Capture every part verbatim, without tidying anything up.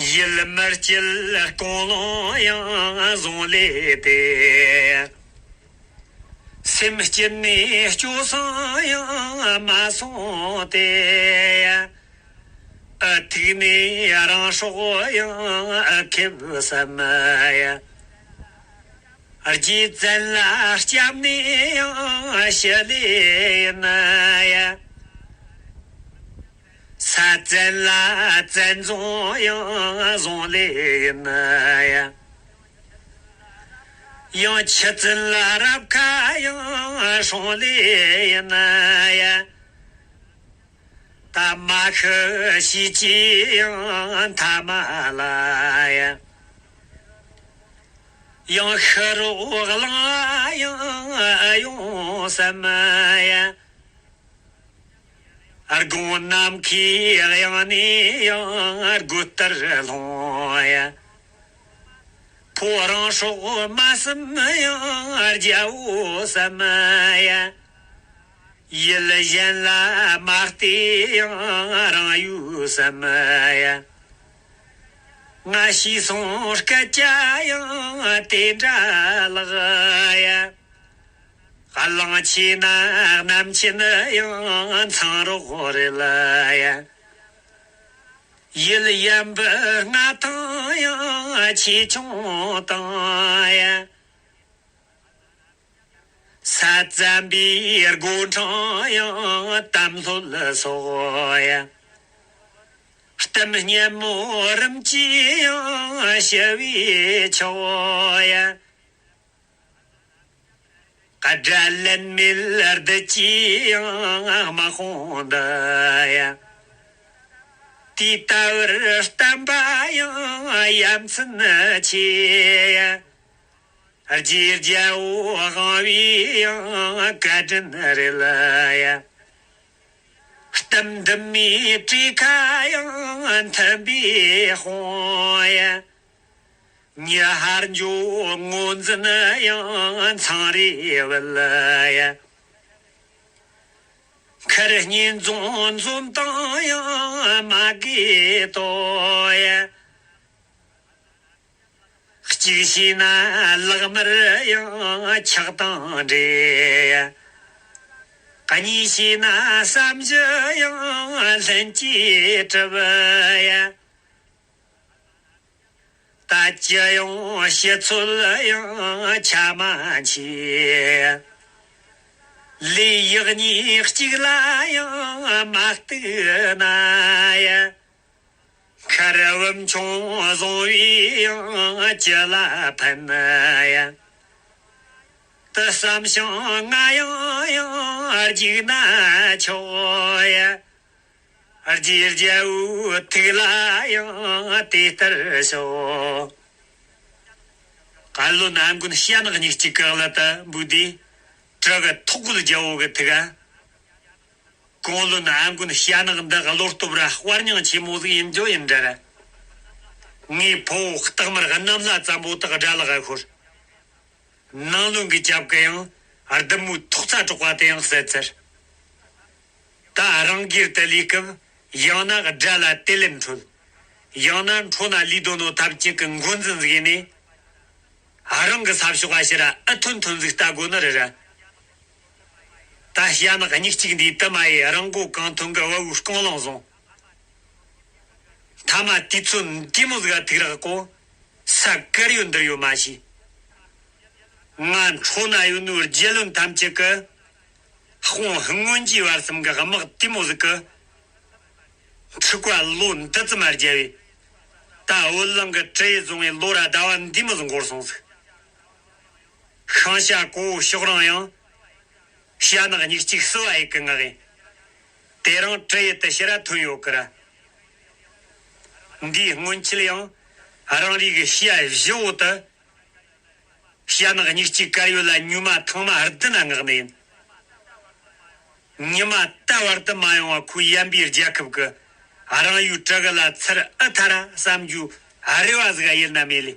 ཡིད་མི་བསྐྱིད་སྐོང་ལོང་ཡང་བཟུང་ལས་ཏེ། སེམས་བསྐྱིད་ནས་སྐྱོ་སང་ཡང་མ་སོང་སྟེ། ཨ་ཐུག་ནས་རང་སྲོག་ཡང་ཨ་ཁེབས་བསམ་ཡ། རྗེ་བཙན་ལ་སྐྱབས་ནས་ཡང་ཞི་ལས་ཡིན་ཡ། ས་བཙན་ལ་བཙན་བཟུང་ཡང་བཟུང་ལས་ཡིན་ཡ། ཡང་ཆུ་བཙན་ལ་རབ་ཁ་ཡང་སྲུང་ལས་ཡིན་ཡ། ད་མ་ཤི་ཤི་ཅི་ཡང་ཐ་མ་ལ་ཡ། ཡང་ཤི་རོགས་གླང་ཡང་ཡོང་བསམ་ཡ། དགུང་ནམ་མཁའི་གཡང་ནས་ཡང་དགུ་ལྟར་ལྷུང་ཡ། ཕོ་རང་སྲོག་མ་བསམ་ཡང་རྒྱལ་བོ་བསམ་ཡ། ཡུལ་གཞན་ལ་མ་བལྟས་ཡང་རང་ཡུལ་བསམ་ཡ། ང་ཤི་སོང་སྐད་ཆ་ཡང་དེ་འདྲ་ལགས་ཡ། གླང་ཆེ་ན་གནམ་ཆེན་ཡང་ཚང་རོགས་རེད་ལ་ཡ། ཡུལ་ཡན་པའི་མངའ་ཐང་ཡང་ཆེ་ཆུང་དང་ཡ། ས་བཙན་པའི་སྒོ་འཕྲང་ཡང་དམ་ལྷོད་སོགས་ཡ། གཏམ་སྙན་མོ་རིམ་གྱིས་ཡང་ཞུ་བས་ཆོག་ཡ། དགྲ་ལན་མེད་བདུད་ཀྱི་ཡང་དམག་དཔུང་འདི་ཡ། དེ་ལྟ་བུར་བསྟན་པ་ཡང་ཡ་མཚན་ཆེ་ཡ། རྗེ་རྒྱལ་བོ་དབང་བའི་ཡང་བཀའ་དྲིན་རེད་ལ་ཡ། གཏམ་འདི་མའི་བྲེ་ཁ་ཡང་མཐུན་པའི་དཔུང་ཡ། ཉི་ཧར་འཇོ་ངོ་འཛིན་ཡང་ཚང་རེ་བལ་ཡ། མཁར་གཉེན་རྫོང་འཛོམས་དང་ཡང་མ་དགོས་དོ་ཡ། གཅིག་བྱས་ན་ལག་དམར་ཡང་ཆག་དང་འདྲེས་ཡ། གཉིས་བྱས་ན་བསམ་བཞི་ཡང་ལྷན་གྱིས་གྲུབ་ཡ། ད་ཅི་ཡང་ཤི་ཚོད་ཡང་ཆ་མ་མཆིས། ལས་ཡག་ཉེས་གཅིག་ལ་ཡང་མ་གཏུགས་ན་ཡ། མཁར་བུམ་ཆུང་བཟུང་བས་ཡང་ཅི་ལ་ཕན་ཡ། དེ་བསམ་ཞིང་ང་ཡང་ཡང་རྒྱུག་ན་ཆོག་ཡ། རྗེ་རྒྱལ་བོའི་ཐུགས་ལ་ཡང་དེ་ལྟར་ཞོག། བཀའ་བློན་ཨ་མགོན་ཤ་ནག་གཉིས་གཅིག་གི་ཀླད་དུ་འབུད་དེ། གྲི་གི་ཐོག་གུ་རྒྱལ་བོ་གི་ཐུགས། གོང་བློན་ཨ་མགོན་ཤ་ནག་འདི་བློ་སྟོབས་ར་དཔའ་རྙིང་ཆེན་མོ་ཟིག་ཡིན་རྒྱུ་ཡིན་འདྲ་ར། ངའི་ཕུ་བོ་སྟག་དམར་གནམ་ལྷ་བཙན་པོ་དག་དགྲ་ལག་ཤོར། ནང་བློན་གྱི་རྒྱབ་ཀྱི་ཡང་བདུད་མོའི་ཐོག་རྩ་གྲོགས་པ་དེ་ཡང་བསད་ཚར། ད་རང་སྒེར་དུ་ལས་སྐབས་ཡང་ན་དགྲ་ལ་དེ་ལན་འཕྲོད། ཡང་ན་འཕྲོ་ན་ལས་དོན་ནོ་ཐམས་ཅད་ཀྱི་འགོ་འཛིན་ཟིག་ཡིན་ནས། རང་གི་ས་ཕྱོགས་ཨ་ཕྱིར་ཨ་ཐོན་ཐོན་ཟིག་ལྟ་དགོ་ནི་རེད་ར། ད་ཤ་ནག་གཉིས་གཅིག་འདིའི་དུ་མ་ཡིས་རང་མགོ་གང་ཐོན་གི་བ་བུའི་རྐང་ལངས་བཟུང་། མཐའ་མ་དུས་ཚོད་འདི་མོ་ཟིག་ག་ཐུག་རག་གོ། ས་དཀར་ཡོད་འདིར་ཡོད་མ་ཤེས། ང་འཕྲོ་ན་ཡོད་ནོའི་རྒྱལ་བློན་ཐམས་ཅད་ཀྱི་དཔུང་སྔོན་གྱི་བར་གསུམ་གི་དམག་དེ་མོ་ཟིག་གི་འཁྲུག་པ་ལོ་འདི་ཙམ་མ་རྒྱལ་བས། ད་བོད་གླིང་གི་གྲི་ཡིས་བཟུང་བའི་ལོ་ར་ཟླ་བ་འདི་མོ་ཟིག་འགོར་སོང་ཟིག། ཤིང་བྱ་གོ་བོ་ཕྱོགས་རང་ཡང་། ཤ་ནག་གཉིས་གཅིག་བསུ་བ་ཡི་གི་ངག་ཡིན། དེ་རིང་གྲི་ཡིས་དུ་ཕྱིར་ར་ཐོན་ཡོད་ཀི་ར། འདིའི་སྔོན་ཆད་ཡང་རང་རེ་གི་ཤ་བཞི་བོ་དུ། ཤ་ནག་གཉིས་གཅིག་དཀར་ཡོལ་ལ་ཉི་མ་ཐང་མ་བདུན་ན་མངགས་ནི་ཡིན། ཉི་མ་ད་བར་དུ་མ་ཡོང་བ་ཁོའི་ཡན་པའི་རྒྱལ་ཁབ་ཀྱི་རང་ཡུལ་བྲག་གི་ལ་ཚུར་ཨ་ཐ་ར་བསམ་རྒྱུ་རེ་བ་ཟིག་ཡིན་ན་མེད་ལེ།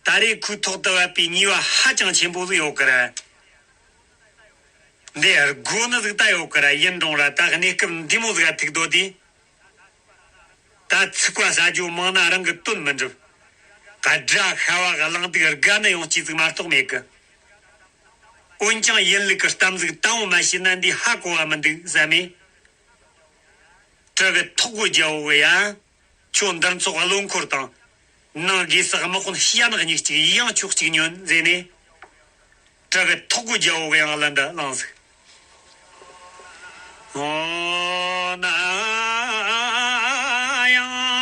ད་རེས་ཁོའི་ཐོག་ཏུ་བབས་པའི་ཉེས་པ་ཧ་ཅང་ཆེན་པོ་ཟིག་ཡོད་ཀི་ར། འདི་དགོས་ནི་ཟིག་ད་ཡོད་ཀི་ར། ཡིན་རུང་ར་ད་གནས་སྐབས་འདི་མོ་ཟིག་ག་ཐུག་སྡོད་དེ། ད་ཚིག་པ་ཟ་རྒྱུ་མང་ན་རང་གི་དོན་མི་འགྲུབ། ཀ་སྒྲ་ཤ་བ་གླང་འདུག་དགའ་ནི་ཡོང་སྐྱེས་ཚིག་མ་གཏོགས་མེད་གི། འོན་ཀྱང་ཡིན་ལུགས་ཀྱི་གཏམ་ཚིག་དང་པོ་མ་བཤད་ན་འདི་ཧ་གོ་བ་མི་འདུག་བསམ་མེད། གྲི་གི་ཐོག་གོ་རྒྱལ་བོ་གི་ཡ། ཁྱོད་འདིར་ཚོགས་བློན་འཁོར་དང་། ནང་སྒོས་སུ་དམག་དཔོན་ཤ་ནག་གཉིས་གཅིག་ཡང་ཕྱོགས་གཅིག་ཉོན་ཟེར་ནས། གྲི་གི་ཐོག་གོ་རྒྱལ་བོ་གི་ཡང་ལ་འདི་བླངས་ཟིག་ཨོ་ན་ཡང་།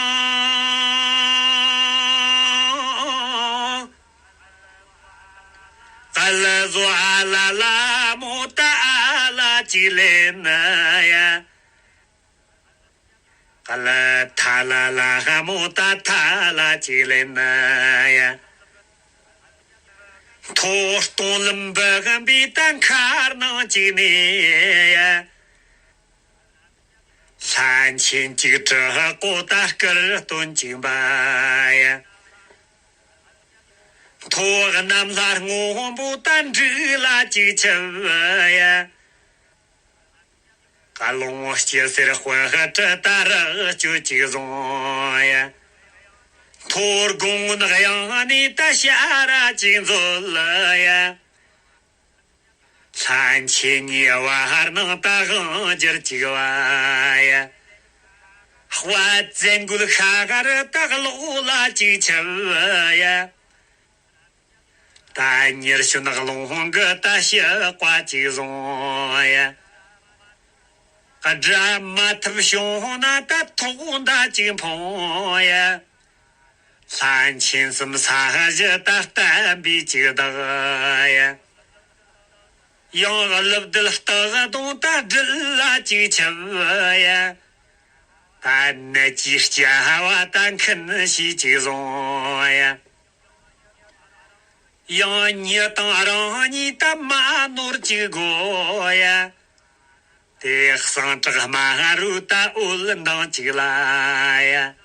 ཀ་ལ་བཟོ་ཨ་ལ་ལ་མོ་ཏ་ཨ་ལ་ཅིག་ལེན་ན་ཡ། ཀ་ལ་ཐ་ལ་ལ་ཧ་མོ་ཏ་ཐ་ལ་ཅིག་ལེན་ན་ཡ། མཐོ་སྟོང་ལམ་བུ་གམ་པའི་ཏ་མཁར་ནང་ཅིག་ནས་ཡ། ལྷ་ཆེན་གཅིག་གྲགས་གོ་ཏ་སྐུར་སྟོན་ཅིག་འབའ་ཡ། མཐོ་གནམ་ལྷ་སྔོན་པོ་ཏ་འབྲུག་ལ་ཅིག་ཆིབས་ཡ། ཀ་ལོང་སྐྱི་སེར་དཔལ་གྲི་ཏ་རག་སྐྱོ་ཅིག་བཟུང་ཡ། མཐོ་དགུང་སྔོན་གཡང་ནས་ཏ་ཤ་ར་ཅིག་མཛོད་ཡ། ལྷ་ཆེན་གཉིས་བར་སྣང་ཏ་དབང་སྒྱུར་ཅིག་བ་ཡ། དཔའ་བཙན་རྒོད་ཤ་གར་ཏ་གློག་ལ་ཅིག་ཆིབས་ཡ། ཏ་ཉེར་བྱོན་གློང་གི་ཏ་ཞི་བ་ཅིག་བཟུང་ཡ། དགྲ་མ་ཐུབ་བྱུང་ན་ཏ་ཐོག་མདའ་ཅིག་འཕང་ཡ། ལྷ་ཆེན་གསུམ་ས་གཞི་ཏ་བསྟན་པའི་ཅིག་བདག་ཡ། ཡང་ཀླུ་བདུད་སྟག་གདོང་ཏ་སྦྲུལ་ལ་ཅིག་ཆིབས་ཡ། ཏ་ནད་ཀྱི་སྐྱ་བ་ཏ་མཁན་ཞིག་ཅིག་བཟུང་ཡ། ཡང་ཉི་དང་རང་ཉིད་ཏ་མ་ནོར་ཅིག་དགོས་ཡ། དེ་གསང་བྲག་དམར་རུ་ཏ་འོད་མདངས་ཅིག་ལ་ཡ།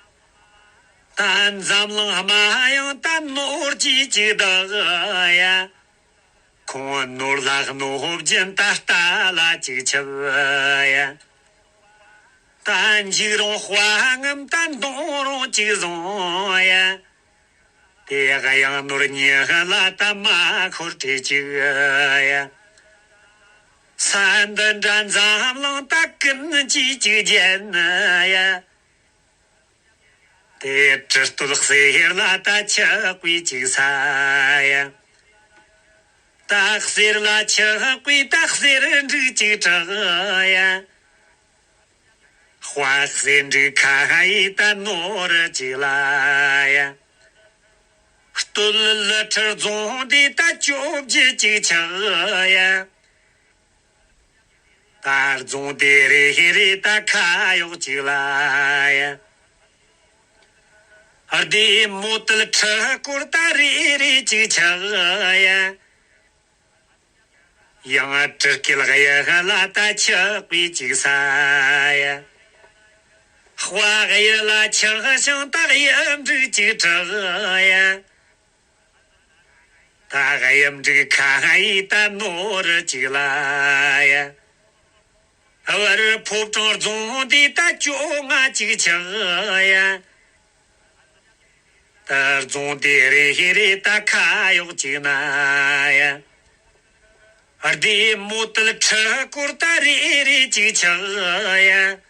ཏ་འཛམ་གླིང་དམའ་ཡང་ཏ་ནོར་གྱིས་ཅིག་བདག་ཡ། ཁོང་ནོར་ལྷ་གནོད་སྦྱིན་ཏ་རྟ་ལ་ཅིག་ཆིབས་ཡ། ཏ་འཇིགས་རུང་དཔའ་རྔམ་ཏ་མདུང་རུང་ཅིག་བཟུང་ཡ། དེ་གཡང་ནོར་ཉི་ལ་ཏ་མ་ཁོར་ཏེ་ཅིག་ཡ། ས་འདི་འདྲ་འཛམ་གླིང་ཏ་ཀུན་གྱིས་ཅིག་བརྒྱན་ཡ། དེ་གྲི་སྟོད་གསེར་ལ་ཏ་ཆགས་པའི་ཅིག་ས་ཡ། ཏ་གསེར་ལ་ཆགས་པའི་ཏ་གསེར་འབྲུག་ཅིག་གྲགས་ཡ། དཔའ་གསེར་འབྲུག་ཁ་ཡི་ཏ་ནོར་ཅིག་ལ་ཡ། སྟོད་ལི་ཁྲི་རྫོང་འདི་ཏ་བཅོ་བརྒྱད་ཅིག་ཆགས་ཡ། ཏ་རྫོང་དེ་རེ་རེ་ཏ་ཁ་གཡོག་ཅིག་ལ་ཡ། ལྡེ་མོ་དལ་ཁྲི་སྐོར་ཏ་རེ་རེ་ཅིག་ཆགས་ཡ། ཡང་སྤྲུལ་སྐུ་གཡུ་ལ་ཏ་ཆགས་པའི་ཅིག་ས་ཡ། དཔའ་གཡུ་ལ་ཆགས་ཤིང་ཏ་གཡུ་འབྲུག་ཅིག་གྲགས་ཡ། ཏ་གཡུ་འབྲུག་ཁ་ཡི་ཏ་ནོར་ཅིག་ལ་ཡ། བར་ཕོ་བྲང་རྫོང་འདི་ཏ་བཅོ་ལྔ་ཅིག་ཆགས་ཡ། ཏ་རྫོང་དེ་རེ་རེ་ཏ་ཁ་གཡོག་ཅིག་ན་ཡ། ལྡེ་མོ་དལ་ཁྲི་སྐོར་ཏ་རེ་རེ་ཅིག་ཆགས་ཡ།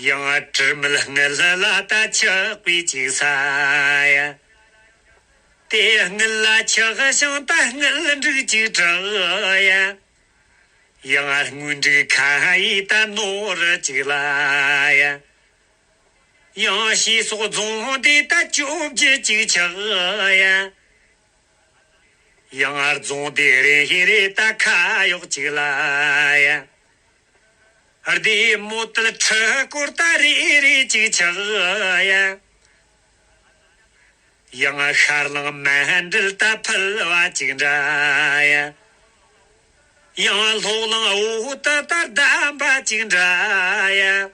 ཡང་དྲི་མེད་དངུལ་ལ་ཏ་ཆགས་པའི་ཅིག་ས་ཡ། དེ་དངུལ་ལ་ཆགས་ཤིང་ཏ་དངུལ་འབྲུག་ཅིག་གྲགས་ཡ། ཡང་དངུལ་འབྲུག་ཁ་ཡི་ཏ་ནོར་ཅིག་ལ་ཡ། ཡང་ཞེ་སོགས་རྫོང་འདི་ཏ་བཅོ་བརྒྱད་ཅིག་ཆགས་ཡ། ཡང་རྫོང་དེ་རེ་རེ་ཏ་ཁ་གཡོག་ཅིག་ལ་ཡ། ལྡེ་མོ་དལ་ཁྲི་སྐོར་ཏ་རེ་རེ་ཅིག་ཆགས་ཡ། ཡང་ཤར་གླིང་མཎྜལ་ཏ་ཕུལ་བ་ཅིག་འདྲ་ཡ། ཡང་ལྷོ་གླིང་འོ་ཏི་ཏ་གདམས་པ་ཅིག་འདྲ་ཡ།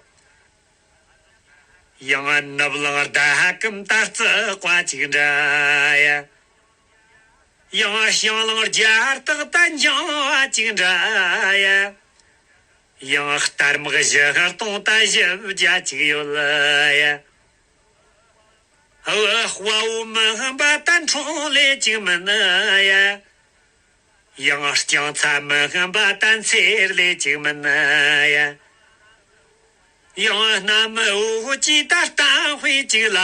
ཡང་ནུབ་གླིང་ཟླ་གམ་ཏ་རྩེ་བ་ཅིག་འདྲ་ཡ། ཡང་ཞང་གླིང་རྒྱ་སྟག་ཏ་འགྱིང་བ་ཅིག་འདྲ་ཡ། ཡང་རྟ་དམག་བཞི་སྟོང་ཏ་བཞི་བརྒྱ་ཅིག་ཡོད་ཡ། དཔའ་བོ་མིན་པ་ད་འཁྲུངས་ལས་ཅིག་མིན་ཡ། ཡང་རྐྱང་ཚ་མིན་པ་ད་འཚེར་ལས་ཅིག་མིན་ཡ། ཡང་གནའ་མི་བོ་ཅིག་ད་གཏམ་དཔེ་ཅིག་ལ་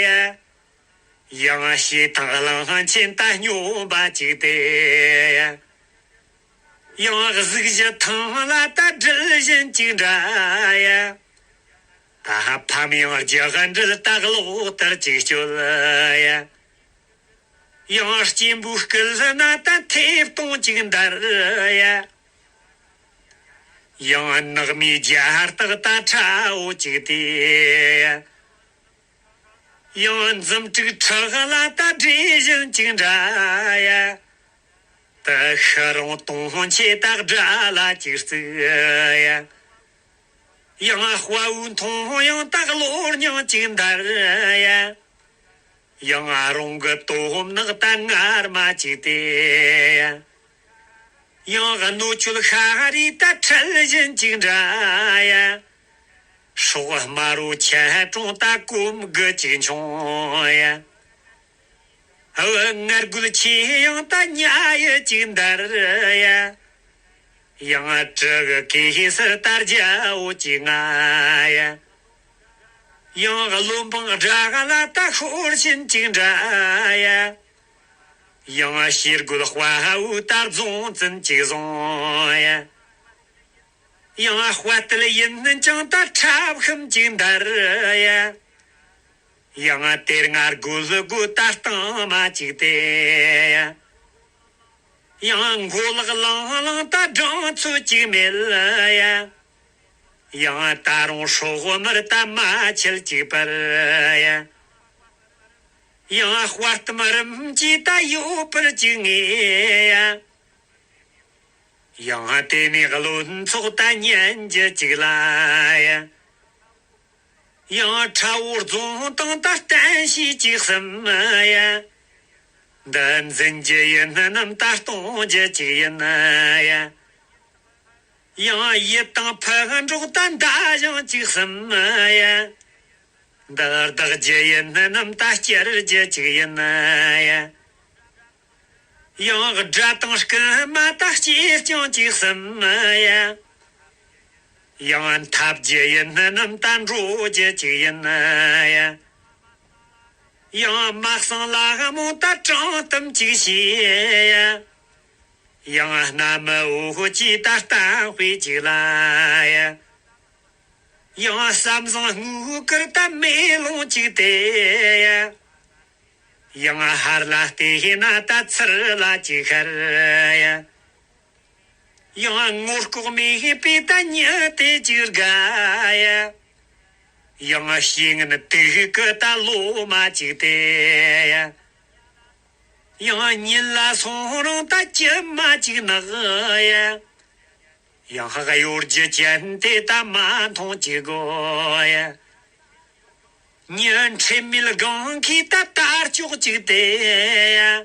ཡ། ཡང་བྱེ་ཐང་གླང་ཆེན་ད་སྨྱོན་པ་ཅིག་དེ་ཡ། ཡང་གཟུགས་གཞི་ཐང་ལ་ད་སྦྲུལ་བཞིན་ཅིག་འདྲ་ཡ། ད་ཕམ་ཡང་རྒྱག་འདྲུལ་ད་གློག་ལྟར་ཅིག་སྐྱོད་ཡ། ཡང་སྐྱེན་པོའི་སྐུལ་ན་ད་མཐེབ་སྟོང་ཅིག་འདར་ཡ། ཡང་ནག་མོའི་རྒྱ་སྟག་ད་ཁྲ་བོ་ཅིག་དེ་ཡ། ཡང་འཛུམ་དྲུག་ཁྲག་ལ་ད་སྦྲུལ་བཞིན་ཅིག་འདྲ་ཡ། ད་ཤི་རུང་དུང་ཆེ་ད་དགྲ་ལ་ཅིག་བརྩིགས་ཡ། ཡང་དཔའ་བོའི་མཐོང་ཡང་ད་གློ་སྙིང་ཅིག་འདར་ཡ། ཡང་རོང་གི་དོམ་ནག་ད་ངར་མ་ཅིག་དེ་ཡ། ཡང་སྣོད་ཆུ་ཤ་རི་ད་ཁྲལ་བཞིན་ཅིག་འདྲ་ཡ། སྲོག་དམར་བོ་ཆད་གྲོང་ད་གོམ་གི་ཅིག་མཆོང་ཡ། འུ་ངར་རྒོད་ཆེ་ཡང་ད་ཉ་ཡི་ཅིག་འདར་ཡ། ཡང་གྲི་གི་གེ་སར་ད་རྒྱལ་བོ་ཅིག་ང་ཡ། ཡང་བློན་འབངས་དགྲ་ལ་ད་ཤོར་བཞིན་ཅིག་འདྲ་ཡ། ཡང་ཞེ་རྒོད་དཔའ་བོ་ད་རྫོང་བཙན་ཅིག་བཟུང་ཡ། ཡང་དཔའ་རྟུལ་ཡིན་ཀྱང་ད་ཁྲབ་ཤམ་ཅིག་འདར་ཡ། ཡང་དེར་ང་རྒོད་རྒོད་ད་སྟང་མ་ཅིག་དེ་ཡ། ཡང་མགོ་ལག་ལང་ལང་ད་སྦྲང་ཚོད་ཅིག་མེད་ཡ། ཡང་ད་རུང་སྲོག་མར་ད་མ་ཆད་ཅིག་པར་ཡ། ཡང་དཔའ་གཏུམ་རིམ་གྱིས་ད་ཡོད་པར་ཅིག་ངེས་ཡ། ཡང་དེ་ནས་བློན་ཚོགས་ད་ཉན་རྒྱུ་ཅིག་ལ་ཡ། ཡང་ཁྲ་བོ་རྫོང་དང་ད་བསྟན་བྱས་ཅིག་གསུམ་ཡ། འདི་འཛིན་རྒྱུ་ཡིན་ནམ་ད་གཏོང་རྒྱུ་ཅིག་ཡིན་ཡ། ཡང་ཡུལ་དང་ཕུ་འབྲོག་ད་མདའ་ཞང་ཅིག་གསུམ་ཡ། འདི་བདག་རྒྱུ་ཡིན་ནམ་ད་བསྐྱུར་རྒྱུ་ཅིག་ཡིན་ཡ། ཡང་དགྲ་དང་རྐུན་མ་ད་གཅེས་རྐྱང་ཅིག་གསུམ་ཡ། ཡང་འཐབ་རྒྱུ་ཡིན་ནམ་ད་འགྲོ་རྒྱུ་ཅིག་ཡིན་ཡ། ཡང་མ་གསང་ལ་མོ་ད་དྲང་གཏམ་ཅིག་བྱས་ཡ། ཡང་གནའ་མི་བོ་ཅིག་ད་གཏམ་དཔེ་ཅིག་ལ་ཡ། ཡང་བསམ་བཟང་དངུལ་དཀར་ད་མེ་ལོང་ཅིག་དེ་ཡ། ཡང་ཧར་ལ་བལྟས་ན་ད་ཚུར་ལ་ཅིག་ཤར་ཡ། ཡང་ངོ་ལྐོག་མེད་པའི་ད་ཉི་དེ་ཅིག་དགའ་ཡ། ཡང་ཤེས་ངན་དུག་གི་ད་ལོ་མ་ཅིག་དེ་ཡ། ཡང་ཉིན་ལ་སོང་རུང་ད་ཅི་མ་ཅིག་ནག་ཡ། ཡང་གཡོ་སྒྱུ་ཅན་དེ་ད་མ་མཐོང་ཅིག་དགོས་ཡ། ཉི་ཁྲི་མིལ་སྒང་གི་ད་དར་ལྕོག་ཅིག་དེ་ཡ།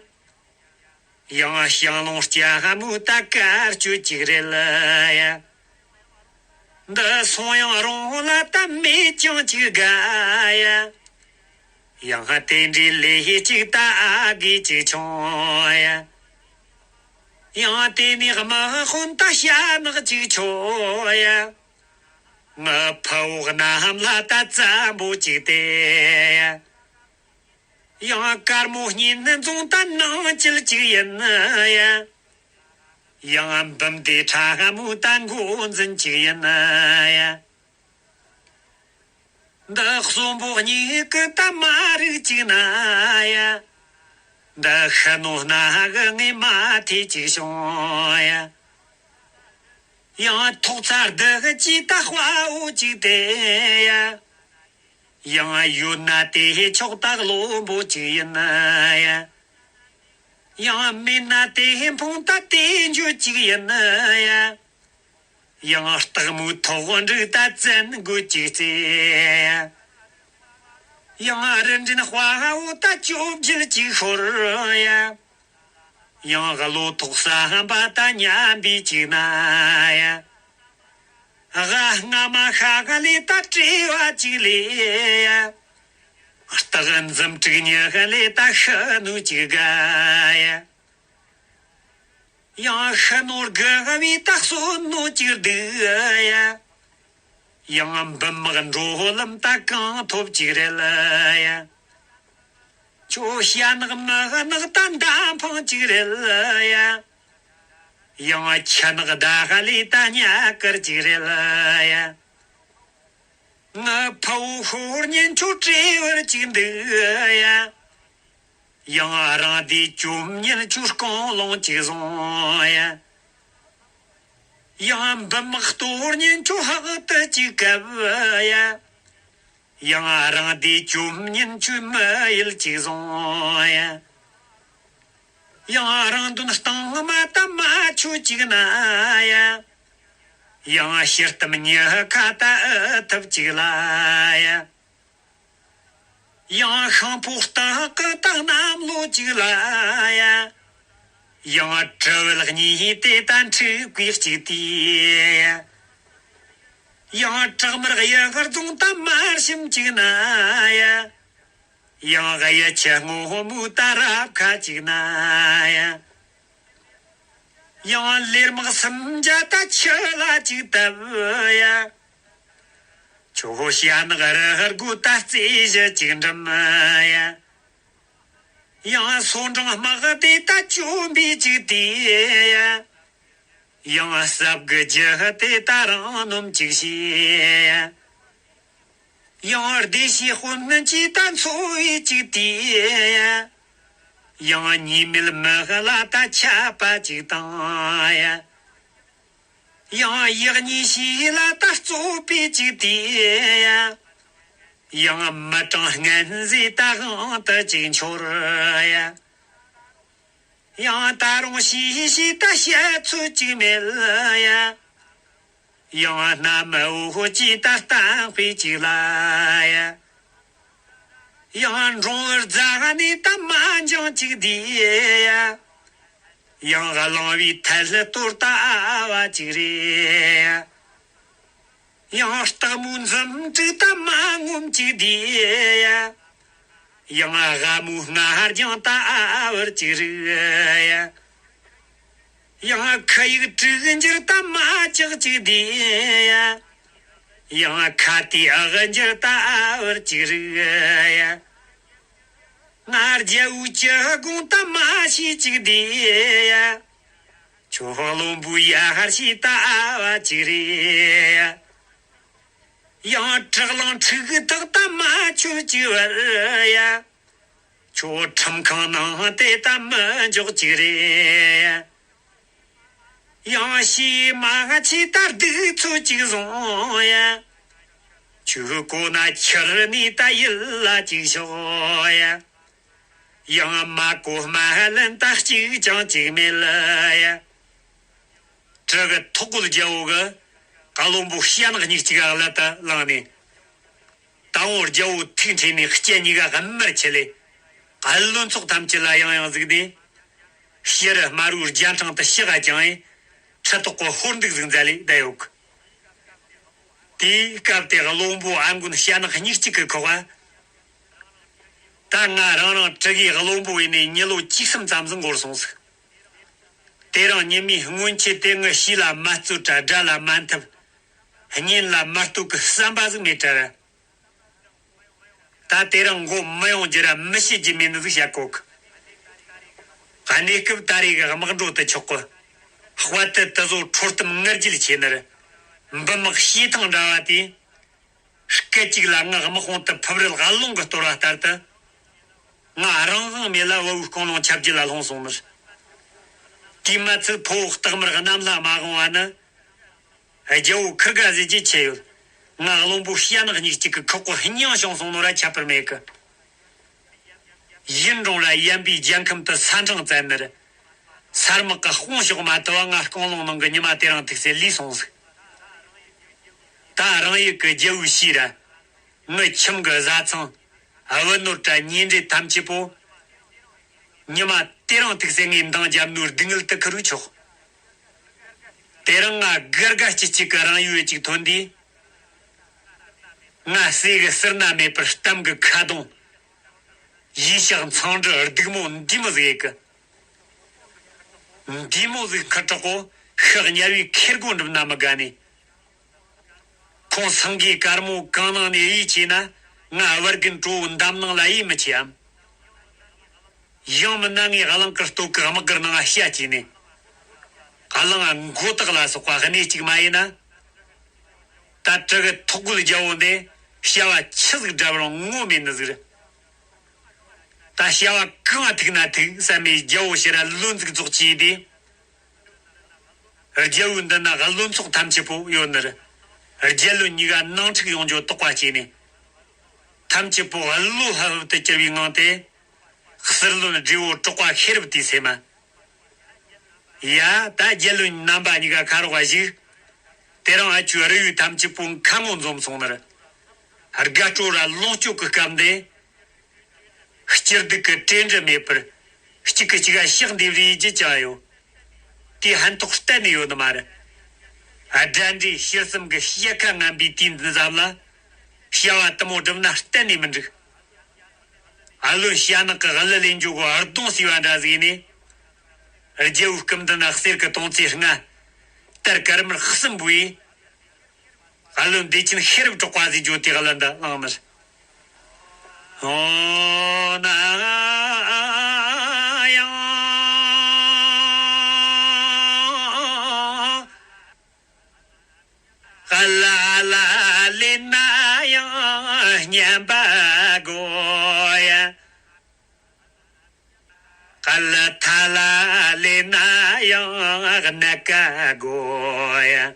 ཡང་ཞང་ལུང་སྐྱ་མོའི་ད་དཀར་སྤྱོད་ཅིག་རེད་ཡ། འདི་སོང་ཡང་རུང་ལ་ད་མེད་ཀྱང་ཅིག་དགའ་ཡ། ཡང་དེ་འདྲའི་ལས་ཅིག་ད་ཨ་དགེ་ཅིག་བྱུང་ཡ། ཡང་དེ་ནས་དམག་དཔོན་ད་ཤ་ནག་ཅིག་ཆོག་ཡ། ང་ཕ་བོ་གནམ་ལ་ད་བཙན་པོ་ཅིག་དེ་ཡ། ཡང་དཀར་མོ་གཉེན་རྫོང་ད་ནང་སྐྱིད་ཅིག་ཡིན་ཡ། ཡང་འབུམ་སྡེ་ཁྲ་མོ་ད་འགོ་འཛིན་ཅིག་ཡིན་ཡ། འདི་གསོན་པོ་གཉིས་ཀྱི་ད་མ་རིག་ཅིག་ན་ཡ། འདི་ཤི་ནོ་ན་གི་ངའི་མ་ཐེ་ཅིག་བྱུང་ཡ། ཡང་ཐོག་ཚ་འདི་གི་ཅི་ད་དཔའ་བོ་ཅིག་དེ་ཡ། ཡང་ཡོད་ན་དེ་ཆོག་ད་བློན་པོ་ཅིག་ཡིན་ཡ། ཡང་མེད་ན་དེ་འཕོངས་ད་དེ་འཇོ་ཅིག་ཡིན་ཡ། ཡང་སྟག་མོའི་ཐོག་འབྲུག་ད་བཙན་དགོས་ཅིག་རྩེ་ཡ། ཡང་རི་འདྲེན་དཔའ་བོ་ད་བཅོ་བརྒྱད་ཅིག་ཤོར་ཡ། ཡང་བློ་ཐོག་བསམ་པ་ད་ཉམས་པའི་ཅིག་ན་ཡ། ཨ་སྔ་མ་ཤ་ག་ལས་ད་བྲེལ་བ་ཅིག་ལས་ཡ། སྟག་འཛུམ་དྲུག་ཉི་ཤུ་ལས་ད་ཤི་ནོ་ཅིག་དགའ་ཡ། ཡང་ཤི་ནོ་དགའ་བའི་ད་གསོན་ནོ་ཅིག་སྡུག་ཡ། ཡང་འབུམ་དམག་འགྲོ་ལམ་ད་གང་ཐོབ་ཅིག་རེད་ཡ། ཁྱོད་ཤ་ནག་མི་ནག་ད་མདའ་འཕང་ཅིག་རེད་ཡ། ཡང་ཁྱི་ནག་ཟླ་ཤ་ལས་ད་ཉ་དཀར་ཅིག་རེད་ཡ། ང་ཕ་བོ་ཤོར་ཉིན་ཁྱོད་བྲེལ་བར་ཅིག་འདུག་ཡ། ཡང་རང་སྡེ་བཅོམ་ཉིན་ཁྱོད་རྐང་ལོང་ཅིག་བཟུང་ཡ། ཡང་འབུམ་དམག་གཏོར་ཉིན་ཁྱོད་ཕག་ཏུ་ཅིག་བཀབ་ཡ། ཡང་རང་སྡེ་བཅོམ་ཉིན་ཁྱོད་མི་ཡུལ་ཅིག་བཟུང་ཡ། ཡང་རང་དོན་སྟེང་མ་ད་མ་ཆོད་ཅིག་ན་ཡ། ཡང་ཕྱི་གཏམ་ཉི་ཁ་ད་ཨེ་ཐུབ་ཅིག་ལ་ཡ། ཡང་ཤིང་ཕོ་སྟག་གི་སྟག་གནམ་ལོ་ཅིག་ལ་ཡ། ཡང་གྲི་བལ་གཉིས་དེ་ད་འཁྲིག་པའི་ཅིག་དེ་ཡ། ཡང་བྲག་དམར་གཡུ་གར་རྫོང་ད་མར་ཞིམ་ཅིག་ན་ཡ། ཡང་གཡུ་ཆུ་སྔོན་མོ་ད་རབ་ཁ་ཅིག་ན་ཡ། ཡང་ལེར་དམག་སུམ་བརྒྱ་ད་ཆུ་ལ་ཅིག་བཏབ་ཡ། ཁྱོད་ཤ་ནག་རི་ཧར་དགུ་ད་རྩེ་གཞི་ཅིག་འགྲིམ་ཡ། ཡང་སོ་འབྲང་དམག་དེ་ད་བཅོམ་པའི་ཅིག་དེ་ཡ། ཡང་ཟབ་གི་རྒྱུ་དེ་ད་རང་ནོམ་ཅིག་བྱས་ཡ། ཡང་སྡེ་བཞིའི་དཔོན་ངན་གྱིས་ད་འཚོ་བའི་ཅིག་དེ་ཡ། ཡང་ཉེས་མེད་མི་ལ་ད་ཆད་པ་ཅིག་བཏང་ཡ། ཡང་ཡག་ཉེས་ཤིག་ལ་ད་རྩོད་པའི་ཅིག་དེ་ཡ། ཡང་མི་གྲངས་ངན་ཟས་ད་དབང་དུ་ཅིག་འཆོར་ཡ། ཡང་ད་རུང་ཤི་ཤི་ད་བཤད་ཚོད་ཅིག་མེད་ཡ། ཡང་གནའ་མི་འུ་ཅི་ད་གཏམ་དཔེ་ཅིག་ལ་ཡ། ཡང་འབྲོང་བུར་རྫ་ནས་ད་མ་འགྱངས་ཅིག་དེ་ཡ། ཡང་གླང་བའི་ཐལ་གཏོར་ད་ཨ་བ་ཅིག་རེད་ཡ། ཡང་སྟག་མོའི་འཛུམ་དྲུག་ད་མ་ངོམ་ཅིག་དེ་ཡ། ཡང་སྒ་མོའི་སྔར་རྒྱང་ད་ཨ་བར་ཅིག་རིག་ཡ། ཡང་ཁ་ཡིག་དྲུག་འགྱུར་ད་མ་ལྕགས་ཅིག་དེ་ཡ། ཡང་ཁ་དེའི་ཨག་འགྱུར་ད་ཨ་བར་ཅིག་རིག་ཡ། ང་རྒྱལ་བོའི་སྐྱི་དགོང་ད་མ་ཤེས་ཅིག་དེ་ཡ། ཁྱོད་བློན་པོའི་ཡ་ཧར་ཤེས་ད་ཨ་བ་ཅིག་རེད་ཡ། ཡང་བྲག་གླང་ཁྲིག་ཐག་ད་མ་ཆོད་ཅིག་བར་ཡ། ཁྱོད་ཁྲིམས་ཁང་ནང་དེ་ད་མི་འཇོག་ཅིག་རེད་ཡ། ཡང་ཤི་མ་ཆེ་ད་སྡུག་ཚོད་ཅིག་བཟུང་ཡ། ཆུ་གོ་ན་ཁྱེར་ནས་ད་ཡིད་ལ་ཅིག་ཤོག་ཡ། ཡང་མ་གོ་མ་ལན་ད་གཅིག་ཀྱང་ཅིག་མེད་ལ་ཡ། གྲི་གི་ཐོག་གོ་རྒྱལ་བོ་གི་བློན་པོ་ཤ་ནག་གཉིས་གཅིག་ག་ལ་ད་ལངས་ནས། ད་འོ་རྒྱལ་བོ་ཐུགས་འཁྲེལ་ནས་སྐྱ་གཉིས་ཀ་དམར་ཆེ་ལེ། བློན་ཚོགས་ཐམས་ཅད་ལ་ཡང་ཡང་གཟིགས་ནས། ཕྱི་རུ་དམར་བོའི་རྒྱ་འཕྲང་དུ་ཕྱི་ག་ཀྱང་ཡིན། ཁྲི་ཐོག་གི་ཧོར་འདུག་ཟིག་མཛད་ལེ་བསྡད་ཡོད་གི། དེའི་སྐབས་དེ་བློན་པོ་ཨ་མགོན་ཤ་ནག་གཉིས་གཅིག་གི་ཁོག་ག་ད་ང་རང་རང་གྲི་གི་བློན་པོ་ཡིན་ནས་མྱི་ལོ་བཅུ་གསུམ་ཙམ་ཟིག་འགོར་སོང་ཟིག་དེ་རིང་ཉི་མའི་སྔོན་ཆད་དེ་ངི་ཤི་ལ་མ་བརྩོན་དྲ་དགྲ་ལ་མ་འཐབ། གཉེན་ལ་མ་གཏོགས་གི་བསམ་པ་ཟིག་མེད་དྲ། ད་དེ་རིང་མགོ་མི་ཡོང་རྒྱུ་ར་མི་ཤི་རྒྱུ་མེད་ནི་ཟིག་བཤད་གོ་གི། གནས་སྐབས་ད་རེས་གི་དམག་འགྲོ་དུ་ཆོག་གི། དཔའ་དུ་དུ་བཟོ་ཁྲོ་གཏུམ་ངར་རྒྱལ་ཆེ་ནི་རེད། འབུམ་དམག་བྱེ་ཐང་འདྲ་བ་དེ། སྐད་ཅིག་ལ་ང་དམག་དཔུང་དུ་ཕུབ་རལ་ཀླུང་གི་གཏོར་བ་ལྟར་དུ། ང་རང་དབང་མེད་ལ་བལ་བོའི་རྐང་ལུང་ཆབ་རྒྱུད་ལ་ལྷུང་སོང་ནི། དེས་མ་ཚད་ཕོ་བོ་སྟག་དམར་གནམ་ལྷ་མ་དབང་བ་ནི། རྒྱལ་བོ་ཁིར་ག་ཟེར་རྒྱུ་ཆེ་ཡོད། ང་བློན་པོ་ཤ་ནག་གཉིས་གཅིག་གི་ཁོག་པོ་སྙིང་བྱུང་སོང་ནོ་ར་ཁྱད་པར་མེད་གི། ཡིན་རུང་ར་ཡན་པའི་རྒྱལ་ཁམས་དུ་ས་འཕྲང་བཙན་ནི་རེད། ས་དམག་གི་དཔུང་ཤོག་མ་ཐུབ་བ་ང་རྐང་ལུང་ནང་གི་ཉི་མ་དེ་རིང་ཐུག་སེ་ལུས་སོང་ཟིག་ད་རང་ཡུལ་གི་རྒྱལ་བོའི་ཤེས་ར། ངི་ཁྱིམ་གི་བཟའ་ཚང་། བུ་ནོར་དྲ་ཉེ་འབྲེལ་ཐམས་ཅད་པོ། ཉི་མ་དེ་རིང་ཐུག་སེ་ངས་འདང་རྒྱབ་ནོ་སྡུག་བསྔལ་དུ་ཁུར་རུ་ཆོག་དེ་རིང་ང་སྒར་དགའ་སྐྱིད་གཅིག་གི་རང་ཡུལ་ཅིག་ཐོན་དུས། ང་ཟས་གི་ཟུར་ན་མེད་པར་གཏམ་གི་ཁ་གདོང་། ཡིན་ཤག་མཚང་འབྲུ་སྡུག་མོ་འདི་མོ་ཟིག་ཡེད་གི། འདི་མོ་ཟིག་ཁུར་དྲག་གོ། ཤག་དམྱལ་བའི་ཁེར་སྒོ་འགྲིམ་ན་མི་དགའ་ནི། ཁོང་སེང་གེའི་དཀར་མོ་གང་ནང་ནས་ཡིད་ཆེས་ན། ང་བར་གི་འགྲོ་བོ་འདམ་ནང་ལ་ཡིད་མི་ཆེས་ཨམ། ཡང་མིན་ན་ངས་གླང་གི་སྟོད་གི་དམག་གི་ནང་བཤའ་བྱས་ནས། གླང་མགོ་ཐག་ལ་སོགས་པ་སྣེ་གཅིག་མ་ཡིན་ན། ད་དྲི་གི་ཐོག་རྒོད་རྒྱལ་བོ་འདི་བྱ་བ་ཆི་ཟིག་བསྒྲུབས་རུང་ངོ་མེད་ནི་ཟིག་རེད། ད་བྱ་བ་གང་ཐུག་ན་ཐུག་བསམ་མེད་རྒྱལ་བོ་ཕྱིར་ར་བློན་ཟིག་རྫོགས་བྱས་ཏེ། རྒྱལ་བོའི་མདུན་ན་བློན་ཚོགས་ཐམས་ཅད་པོ་ཡོད་ནི་རེད། རྒྱལ་བློན་གཉིས་ཀ་ནང་འཁྲུག་ཡོང་རྒྱུ་དོགས་པ་སྐྱེས་ནས། ཐམས་ཅད་པོ་བློ་ཧབ་ཧབ་ཏུ་གྱུར་བའི་ངང་དེ། ཟུར་བློན་བགྲེས་པོ་གྲོགས་པ་ཤེས་རབ་དེའི་སེམས་མ། ཡ། ད་རྒྱལ་བློན་རྣམ་པ་གཉིས་ཀ་ཁ་རོག་ག་བཞུགས། དེ་རིང་ཨ་ཆུ་རི་བོའི་ཐམས་ཅད་པོ་ཁ་མོ་འཛོམས་སོང་ནི་རེད། དགའ་སྤྲོ་ར་ལོངས་སྤྱོད་ཀྱི་སྐབས་འདི། སྤྱིར་སྡུག་གི་གྲོས་འདྲི་མེད་པར། གཅིག་གིས་གཅིག་ག་ཕྱག་འདེབས་རེས་རྒྱུ་ཅང་ཡོད། དེ་ཕན་ཐོགས་གཏན་ནས་ཡོད་ནི་མ་རེད། དགྲ་འདྲེ་ཤི་གསུམ་གྱི་ཕྱེད་ཀ་ངན་པའི་དུས་འདི་ཙམ་ལ། བྱ་བ་དུ་མོ་བསྒྲུབས་ན་གཏན་ནས་མི་འགྲིག། ཨ་ལོན་ཞྭ་ནག་གི་གླུ་ལེན་རྒྱུ་གི་ཨར་གདོང་ཟེར་བ་འདྲ་ཟིག་ནས། རྒྱལ་བོའི་སྐུ་མདུན་ན་གསེར་གྱི་དོང་ཙེ་ལྔ། དར་དཀར་དམར་གསུམ་པོས། ཨ་ལོན་བདེ་ཆེན་ཤེས་རབ་གྲགས་པ་ཟེར་རྒྱུ་དེ་གླུ་འདི་བླངས་ནི་རེད། འོ་ན་ཡང་། ག་ལ་ལ་ལེན་ན་ཡང་སྙན་པ་དགོས་ཡ། ག་ལ་ཐ་ལ་ལེན་ན་ཡང་གནད་ཀ་དགོས་ཡ།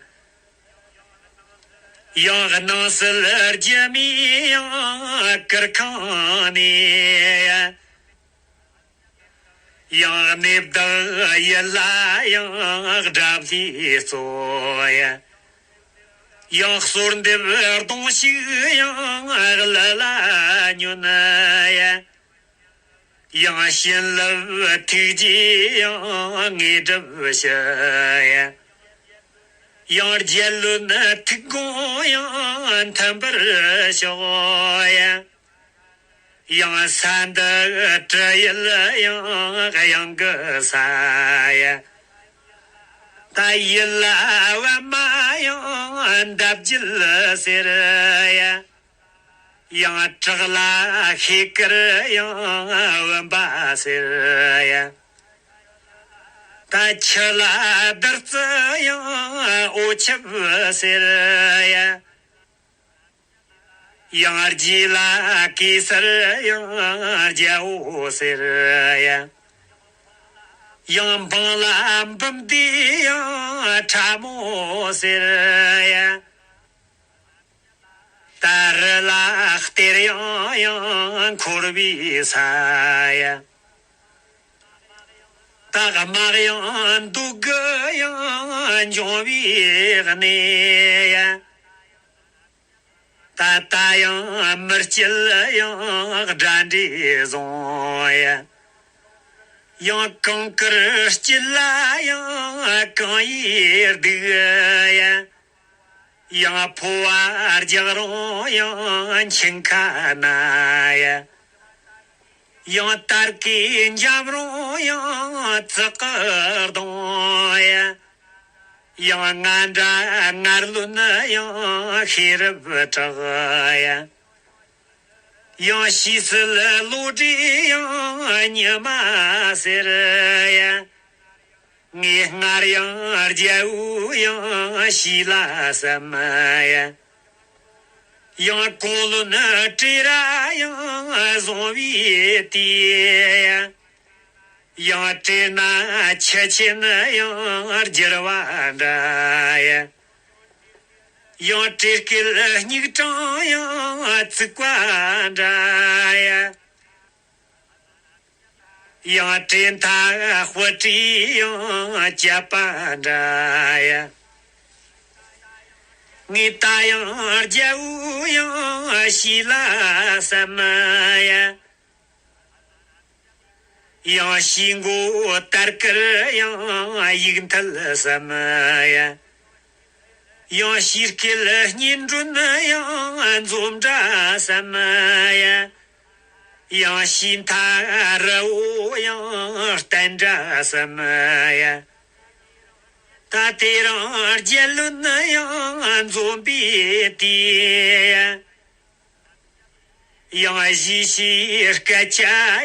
ཡང་སྣང་སྲིད་རྒྱུ་མའི་ཡང་གུར་ཁང་ནས་ཡ། ཡང་གནས་བདག་ཡིད་ལ་ཡང་དགྲ་བླའི་གཙོ་ཡ། ཡང་གསོལ་འདེབས་གདུང་ཞིག་ཡང་གླུ་ལ་ཉོན་ཡ། ཡང་བྱིན་རླབས་ཐུགས་རྗེ་ཡང་དངོས་གྲུབ་ཞུ་ཡ། ཡང་རྒྱལ་བློན་ཐུགས་དགོངས་ཡང་མཐུན་པར་ཤོག་ཡ། ཡང་ས་འདི་དྲི་ཡུལ་ཡང་གཡང་གི་ས་ཡ། ད་ཡུལ་ལ་པདྨ་ཡང་འདབ་རྒྱུད་ཟེར་ཡ། ཡང་བྲག་ལ་ཤེལ་དཀར་ཡང་བུམ་པ་ཟེར་ཡ། ད་ཆུ་ལ་བདུད་རྩི་ཡང་འོད་ཆིབས་ཟེར་ཡ། ཡང་རྗེས་ལ་གེ་སར་ཡང་རྒྱལ་པོ་ཟེར་ཡ། ཡང་འབངས་ལ་འབུམ་སྡེ་ཡང་ཁྲ་མོ་ཟེར་ཡ། ད་རི་ལ་གཏེར་ཡང་ཡང་འཁོར་བའི་ས་ཡ། ད་དམག་ཡང་འདུ་གུ་ཡང་འབྱུང་བའི་གནས་ཡ། ད་ལྟ་ཡང་མི་སྐྱིད་ཡང་དགྲ་འདྲེ་བཟུང་ཡ། ཡང་གངས་དཀར་དཀྱིལ་ལ་ཡང་གངས་ཡུལ་སྡུག་ཡ། ཡང་ཕོ་བ་རྒྱག་རུང་ཡང་མཆིན་ཁ་ན་ཡ། ཡང་དར་གོས་འཇམ་རུང་ཡང་ཙི་གུ་གདོང་ཡ། ཡང་ང་འདྲ་ངར་ལོན་ཡང་ཤེས་རབ་གྲགས་ཡ། ཡང་ཕྱི་སྲིད་བློ་གྲོས་ཡང་ཉི་མ་ཟེར་ཡ། ངས་སྔར་ཡང་རྒྱལ་པོ་ཡང་ཞུས་ལ་བསམ་ཡ། ཡང་གོང་བློན་བྲེ་ར་ཡང་བཟུང་བའི་དུས་ཡ། ཡང་བྲེ་ན་ཆུ་ཆེན་ཡང་བསྒྱུར་བ་འདྲ་ཡ། ཡང་བྲེ་སྐད་སྙིགས་གྲང་ཡང་བཙུགས་པ་འདྲ་ཡ། ཡང་བྲེ་མཐའ་དཔུ་བྲེ་ཡང་བཅད་པ་འདྲ་ཡ། ངས་ད་ཡང་རྒྱལ་པོ་ཡང་ཞུས་ལ་བསམ་ཡ། ཡང་ཕྱི་མགོ་དར་དཀར་ཡང་ཡིག་མཐིལ་བསམ་ཡ། ཡང་ཕྱི་སྐད་སྙན་སྒྲོན་ཡང་འཛོམས་འདྲ་བསམ་ཡ། ཡང་ཤིང་མཐའ་རི་བོ་ཡང་བསྟན་དགྲ་གསུམ་ཡ། ད་དེ་རིང་རྒྱལ་བློན་ཡང་འཛོམས་པའི་དུས་ཡ། ཡང་གཞིས་བྱེས་སྐད་ཆ་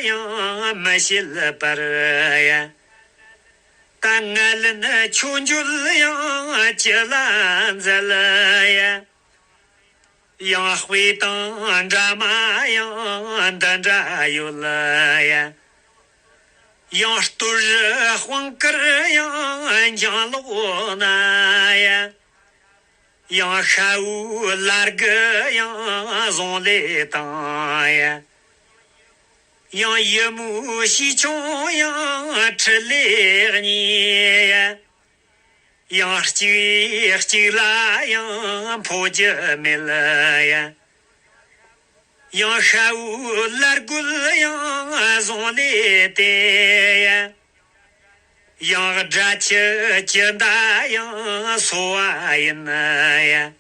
ཡང་མི་བཤད་པར་ཡ། ད་ངན་ལན་ཆོས་འབྱོར་ཡང་ཅི་ལ་མཛད་ཡ། ཡང་དཔེ་དང་འདྲ་མ་ཡང་འདི་འདྲ་ཡོད་ལ་ཡ། ཡང་སྟོད་རི་དཔུང་དཀར་ཡང་འཇང་ལོག་ན་ཡ། ཡང་ཤ་བོའི་ལར་གི་ཡང་བཟུང་ལེ་དང་ཡ། ཡང་ཡུ་མོའི་ཤིས་ཆུང་ཡང་ཁྲི་ལས་གཉིས་ཡ། ཡང་གཅིག་གཅིག་ལ་ཡང་འཕོ་རྒྱུ་མེད་ལ་ཡ། ཡང་ཤ་བོའི་ལར་རྒོད་ཡང་བཟུང་ལེ་དེ་ཡ། ཡང་དགྲ་ཁྱི་ཅི་འདྲ་ཡང་གསོ་བ་ཡིན་ཡ།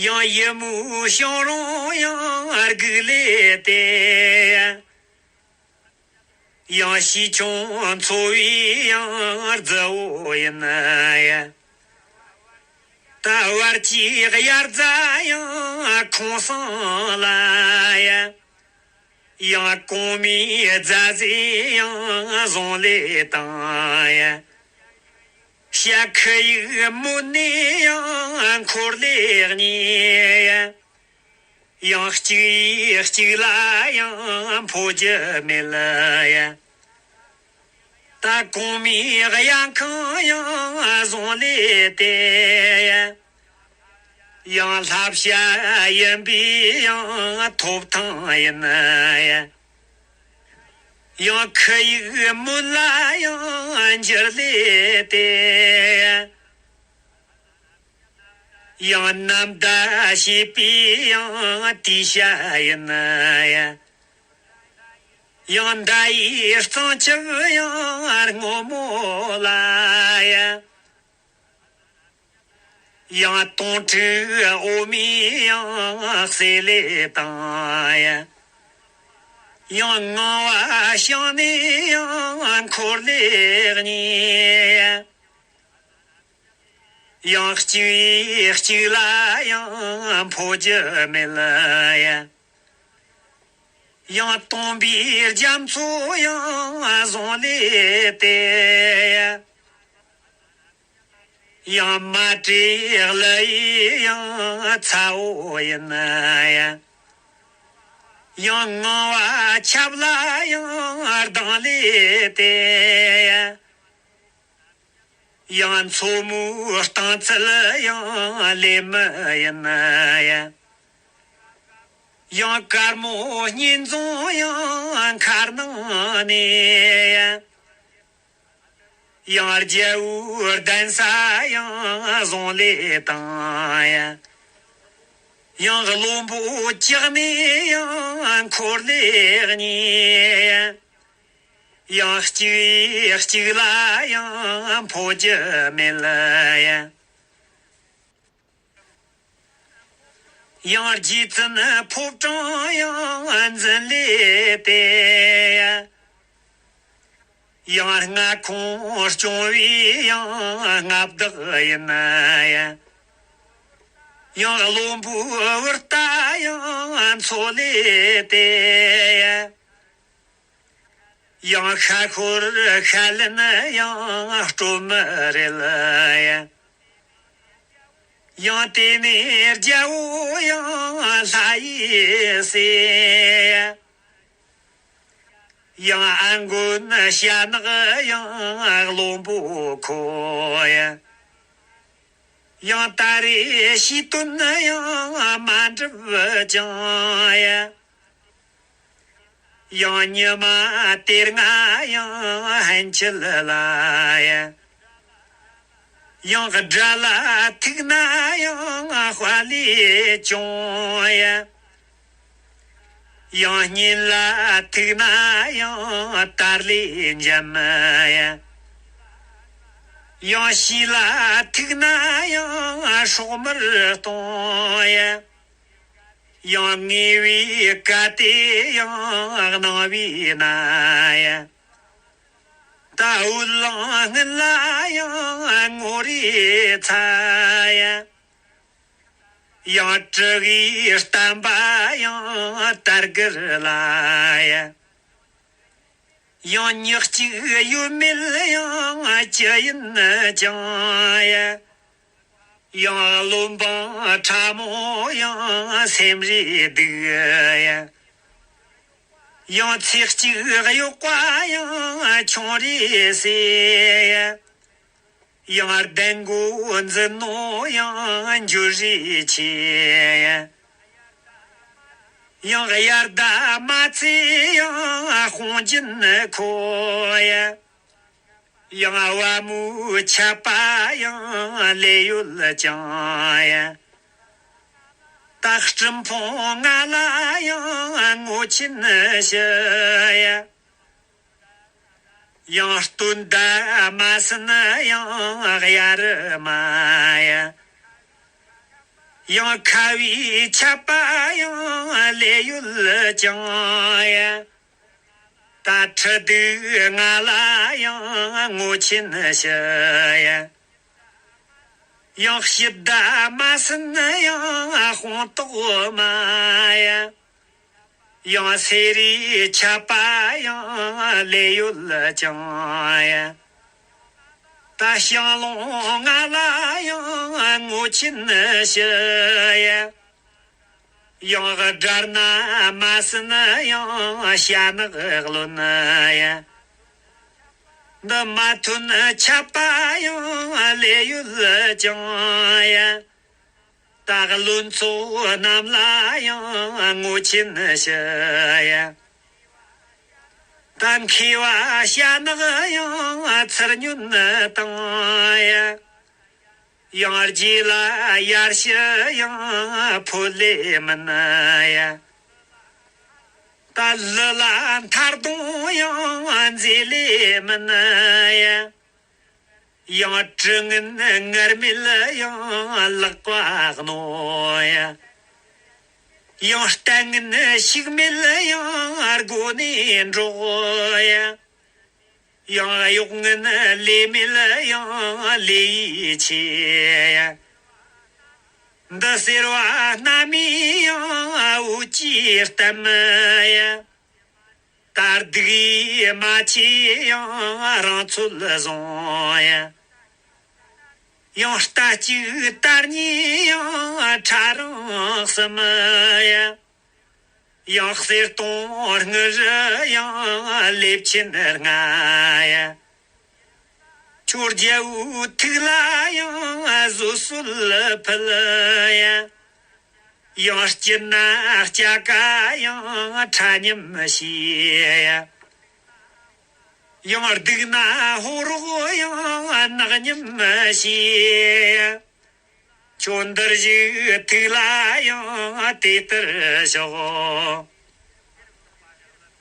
ཡང་ཡུ་མོའི་ཤང་རོང་ཡང་སྒུག་ལེ་དེ་ཡ། ཡང་ཤིས་ཆུང་འཚོ་བའི་ཡང་རྫི་བོ་ཡིན་ཡ། ད་བར་གྱི་དབྱར་རྩྭ་ཡང་ཁོང་སང་ལ་ཡ། ཡང་གོང་མའི་རྫ་ཟས་ཡང་བཟུང་ལེ་དང་ཡ། ཤ་ཁུ་ཡིག་མོ་ནས་ཡང་འཁོར་ལེ་གཉིས་ཡ། ཡང་གཅིག་གཅིག་ལ་ཡང་འཕོ་རྒྱུ་མེད་ལ་ཡ། ད་གོང་མའི་གཡང་ཁང་ཡང་བཟུང་ལེ་དེ་ཡ། ཡང་ལྷ་བྱ་ཡིན་པའི་ཡང་ཐོབ་ཐང་ཡིན་ཡ། ཡང་ཁུ་ཡིག་མུན་ལ་ཡང་འགྱུར་ལེ་དེ་ཡང་ནམ་ཟླ་ཞེས་པའི་ཡང་དུས་ཤ་ཡིན་ཡ། ཡང་ཟླ་ཡི་གཙང་ཆབ་ཡང་སྔོན་མོ་ལ་ཡ། ཡང་དོང་ཁྲུས་འོ་མའི་ཡང་ཟེ་ལེ་དང་ཡ། ཡང་ངང་བ་བྱང་ནས་ཡང་འཁོར་ལེ་གཉིས་ཡ། ཡང་གཅིག་གིས་གཅིག་ལ་ཡང་འཕོ་རྒྱུ་མེད་ལ་ཡ། ཡང་སྟོང་པའི་རྒྱ་མཚོ་ཡང་བཟུང་ལེ་དེ། ཡང་མ་དྲོས་ལ་ཡི་ཡང་ཚ་བོ་ཡིན་ཡ། ཡང་ངང་བ་ཆབ་ལ་ཡང་ལྡང་ལེ་དེ། ཡང་མཚོ་མོའི་རྟིང་ཚད་ཡང་ལེ་མི་ཡིན་ཡ། ཡང་དཀར་མོ་སྙིང་རྫོང་ཡང་མཁར་ནང་ནས་ཡ། ཡང་རྒྱལ་བོའི་གདན་ས་ཡང་བཟུང་ལེ་དང་ཡ། ཡང་བློན་པོ་ལྕགས་ནས་ཡང་འཁོར་ལེ་གཉིས་ཡ། ཡང་གཅིག་གཅིག་ལ་ཡང་འཕོ་རྒྱུ་མེད་ལ་ཡ། ཡང་རྗེ་བཙུན་ཕོ་བྲང་ཡང་འཛིན་ལེ་དེ་ཡ། ཡང་མངའ་ཁོངས་སྐྱོང་བའི་ཡང་མངའ་བདག་ཡིན་ཡ། ཡང་བློན་པོའི་བུ་རྟ་ཡང་འཚོ་ལེ་དེ་ཡ། ཡང་ཤ་ཤོར་ཤ་ལན་ཡང་སྤྲོད་མི་རེད་ལ་ཡ། ཡང་དེ་ནས་རྒྱལ་བོ་ཡང་ལྷ་ཡི་སྲས། ཡང་ཨ་མགོན་ཞྭ་ནག་ཡང་བློན་པོ་ཁོ་ཡ། ཡང་ད་རེས་ཤི་དོན་ཡང་མ་འགྲུབ་ཅིང་ཡ། ཡང་ཉི་མ་དེ་སྔ་ཡང་ཧན་ཆད་ལ་ཡ། ཡང་དགྲ་ལ་ཐུག་ན་ཡང་དཔའ་ལས་ཆུང་ཡ། ཡང་གཉེན་ལ་ཐུག་ན་ཡང་དར་ལས་འཇམ་ཡ། ཡང་ཕྱི་ལ་ཐུག་ན་ཡང་སྲོག་མར་གཏོང་ཡ། ཡང་ངེས་པའི་བཀའ་དེ་ཡང་གནང་བས་ན་ཡ། ད་འོད་ལངས་སྔུན་ལ་ཡང་ངོ་རེ་ཚ་ཡ། ཡང་དྲི་གིས་བསྟན་པ་ཡང་དར་གིར་ལ་ཡ། ཡང་ཉག་གཅིག་ཡོད་མེད་ཡང་ཅི་ཡིན་ཀྱང་ཡ། ཡང་བློ་འབངས་ཕྲ་མོ་ཡང་སེམས་རེ་སྡུག་ཡ། ཡང་ཚེ་གཅིག་གཡོག་པ་ཡང་ཆུང་རེ་ཟེར་ཡ། ཡང་ལྡན་མགོ་འཛིན་ནོ་ཡང་འགྱུར་རེ་ཆེ་ཡ། ཡང་དབྱར་ཟླ་མ་ཚེས་ཡང་དཔུང་རྒྱན་ཁོ་ཡ། ཡང་བ་མོའི་ཆད་པ་ཡང་ལས་ཡོད་ཀྱང་ཡ། ད་སྤྲིན་ཕུང་ང་ལ་ཡང་ངོ་ཆེན་ཞུ་ཡ། ཡང་སྟོན་ཟླ་མ་ཟིན་ཡང་དབྱར་མ་ཡ། ཡང་ཁ་བའི་ཆད་པ་ཡང་ལས་ཡོད་ཀྱང་ཡ། ད་ཁྲི་གདུགས་ང་ལ་ཡང་ངོ་ཆེན་ཞུ་ཡ། ཡང་ཕྱི་ཟླ་མ་ཟིན་ཡང་དཔུང་དོག་མ་ཡ། ཡང་སེ་རའི་ཆད་པ་ཡང་ལས་ཡོད་ཀྱང་ཡ། ད་ཞང་བློན་ང་ལ་ཡང་ངོ་ཆེན་ཞུ་ཡ། ཡང་དགྲ་ན་མ་ཟིན་ཡང་ཞྭ་ནག་བློན་ཡ། འདི་མ་ཐོན་ཆད་པ་ཡང་ལས་ཡོད་ཀྱང་ཡ། ད་བློན་ཚོགས་རྣམས་ལ་ཡང་ངོ་ཆེན་ཞུ་ཡ། ད་མཁས་པ་ཞྭ་ནག་ཡང་ཚུར་ཉོན་དང་ཡ། ཡང་རྗེས་ལ་ཡར་ཞུ་ཡང་ཕོད་ལེ་མིན་ཡ། ད་ལི་ལ་མཐར་གཏོང་ཡང་མཛེས་ལེ་མིན་ཡ། ཡང་དྲི་ངན་ངར་མེད་ཡང་ལག་པ་རྣོ་ཡ། ཡང་ལྟ་ངན་ཞིག་མེད་ཡང་སྒོ་ནས་འགྲོ་ཡ། ཡང་གཡོག་ངན་ལས་མེད་ཡང་ལས་ཡིད་ཆེས་ཡ། འདི་ཟེར་བ་སྣ་མིན་ཡང་འུ་ཅག་གཏམ་ཡ། ད་སྡུག་ཡིས་མ་ཆེས་ཡང་རང་ཚོད་བཟུང་ཡ། ཡང་རྟ་གཅིག་དར་གཉིས་ཡང་ཁྲ་རིང་གསུམ་ཡ། ཡང་གསེར་སྟོང་དངུལ་རི་ཡང་ལེབ་ཆེན་ལྔ་ཡ། ཁྱོད་རྒྱལ་པོའི་ཐུགས་ལ་ཡང་བཟོད་གསོལ་ཕུལ་ཡ། ཡང་སྐྱིད་ན་སྐྱ་ཀ་ཡང་ཁྲ་ཉམས་ཤིས་ཡ། ཡང་སྡུག་ན་ཕོ་རོག་ཡང་ནག་ཉམས་ཤིས་ཡ། ཁྱོད་འདིར་བཞུགས་ཐུགས་ལ་ཡང་དེ་ལྟར་ཞོག།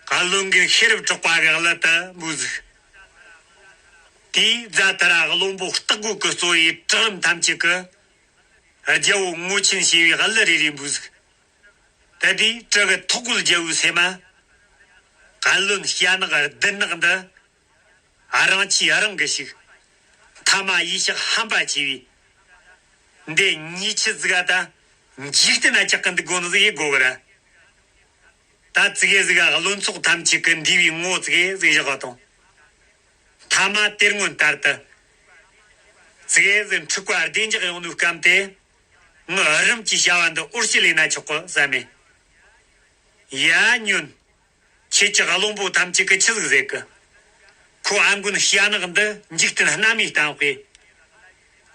བཀའ་བློན་གྱི་ཤེས་རབ་གྲགས་པ་གི་གླུ་དེ་འབུ་ཟིག། དེའི་རྫ་དེ་ར་བློན་པོ་སྟག་རྒོད་ཀྱི་གཙོ་བོའི་གྲགས་རིམ་ཐམས་ཅད་ཀྱི་རྒྱལ་པོ་ངོ་ཆེན་ཞེས་པའི་གླུ་རེ་རེ་འབུ་ཟིག། ད་དེའི་གྲི་གི་ཐོག་གུ་རྒྱལ་པོའི་སེམས་མ། བཀའ་བློན་ཞྭ་ནག་བདུད་ནག་འདི། རང་གིས་རང་གི་ཞིག། ཐ་མ་ཡིད་ཆགས་ཧམ་པ་ཆེ་བས། འདི་ཉེས་ཆད་ཟིག་ག་ད་འཇིག་རྟེན་ན་ཆགས་ཀྱི་འདུག་དགོ་ནི་ཟིག་ཡེ་དགོ་གི་ར། ད་ཙི་གེ་ཟིག་ག་བློན་ཚོགས་ཐམས་ཅད་ཀྱི་འདུས་པའི་ངོ་ཙི་གེ་ཟིག་བཞག་ག་དང་། ཐ་མ་དེར་སྔོན་ལྟར་དུ། ཙི་གེ་ཟིག་འཁྲུག་པ་བདེ་འཇགས་ཡོང་ནོའི་སྐབས་དེ། ངའི་རིམ་གྱིས་བྱ་བ་འདི་འོར་ཞིག་ལས་ན་ཆོག་གི་བསམ་མེད། ཡ་ཉོན། ཁྱེད་ཀྱི་བློན་པོ་ཐམས་ཅད་ཀྱིས་ཆི་ཟིག་ཟེར་གི། ཁོ་ཨ་མགོན་ཞྭ་ནག་འདི་འཇིག་རྟེན་སྣ་མིན་བཏང་བས།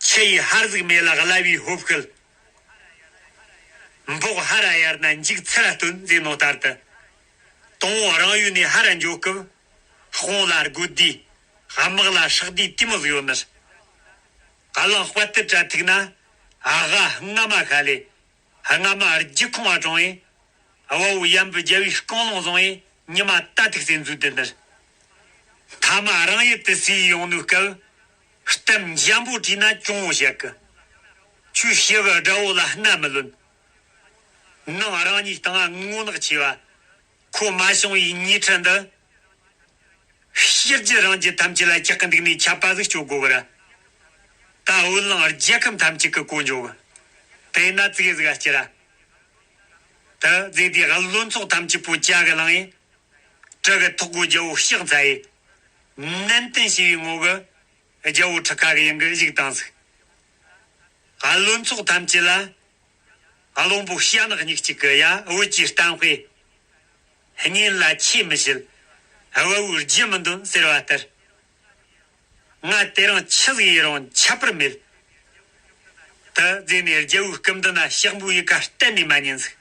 ཆུ་ཡི་ཧར་ཟིག་མེད་ལ་གླ་བའི་ཧོབ་ཁུལ། འབོག་ཧ་ར་ཡར་ན་འཇིག་ཚུར་ར་སྟོན་ཟེར་ནོ་ལྟར་དུ། དང་པོ་རང་ཡུལ་ནས་ཧ་ར་འགྱོ་སྐབས། དཔུང་ལ་རྒོད་ཟླའི། དམག་ལ་ཧྲག་ཟླའི་དེ་མོ་ཟིག་ཡོད་ནི། བ་ལང་དཔལ་དུ་གྲ་ཐིག་ན། ཨ་ཧ་རྔ་མ་ཤ་ལེ། རྔ་མ་རྒྱུ་ཁུང་བ་དྲངས་ཡིན། དབའ་བོ་ཡམ་བུ་རྒྱལ་བའི་རྐང་ལུང་བཟུང་བས་ཉི་མ་ད་ཐུག་སེ་འཛུལ་དེ་ནི། ཐ་མ་རང་ཡུལ་དུ་སུ་ཡོང་ནུས་སྐབས། གཏམ་འཇམ་པོ་དྲིས་ན་གྱོང་བཤད་གི། ཁྱོད་ཞི་བའི་དགྲ་བོ་ལ་སྣ་མི་ལོན། ནང་རང་ཉིད་སྟེང་ང་ངོ་ནག་ཆེ་བ། ཁོ་མ་བྱུང་བའི་ཉེས་ཁྲི་འདི། ཕྱི་རྒྱུ་རང་རྒྱུ་ཐམས་ཅད་ལ་ཆགས་ཀྱི་འདུག་ནས་ཆད་པ་ཟིག་གཅོད་དགོས་གི་ར། ད་བོད་ལང་རྒྱལ་ཁམས་ཐམས་ཅད་ཀྱི་གོ་འཇོག་གི། དེ་ན་ཙིག་ཟིག་ག་སྐྱེ་ར། ད་ཟེ་དེ་བློན་ཚོགས་ཐམས་ཅད་པོ་ཅག་གི་ལང་ཡིན། གྲི་གི་ཐོག་གོ་རྒྱལ་བོ་ཕྱག་འཚལ་ཡིན། ནན་ཏན་ཞེས་པའི་ངོ་གི་རྒྱལ་བོ་ཁྲི་ཁ་གི་ཡིན་གི་བཞུགས་དང་ཟིག། བློན་ཚོགས་ཐམས་ཅད་ལ། བློན་པོ་ཤ་ནག་མིག་གཅིག་གི་ཡ་བོད་ཀྱི་གཏམ་དཔེ། གཉེན་ལ་ཆོས་མི་བྱེད། བལ་བོའི་རྒྱུ་མི་འདོན་ཟེར་བ་ལྟར། ང་དེ་རིང་ཆི་ཟིག་ཡིན་རུང་ཁྱད་པར་མེད། དེ་ཟེར་ནས་རྒྱལ་བོའི་སྐུ་མདུན་ན་ཕྱག་འབུལ་ཡི་ག་གཏན་ནས་མ་ཉན་ཟིག།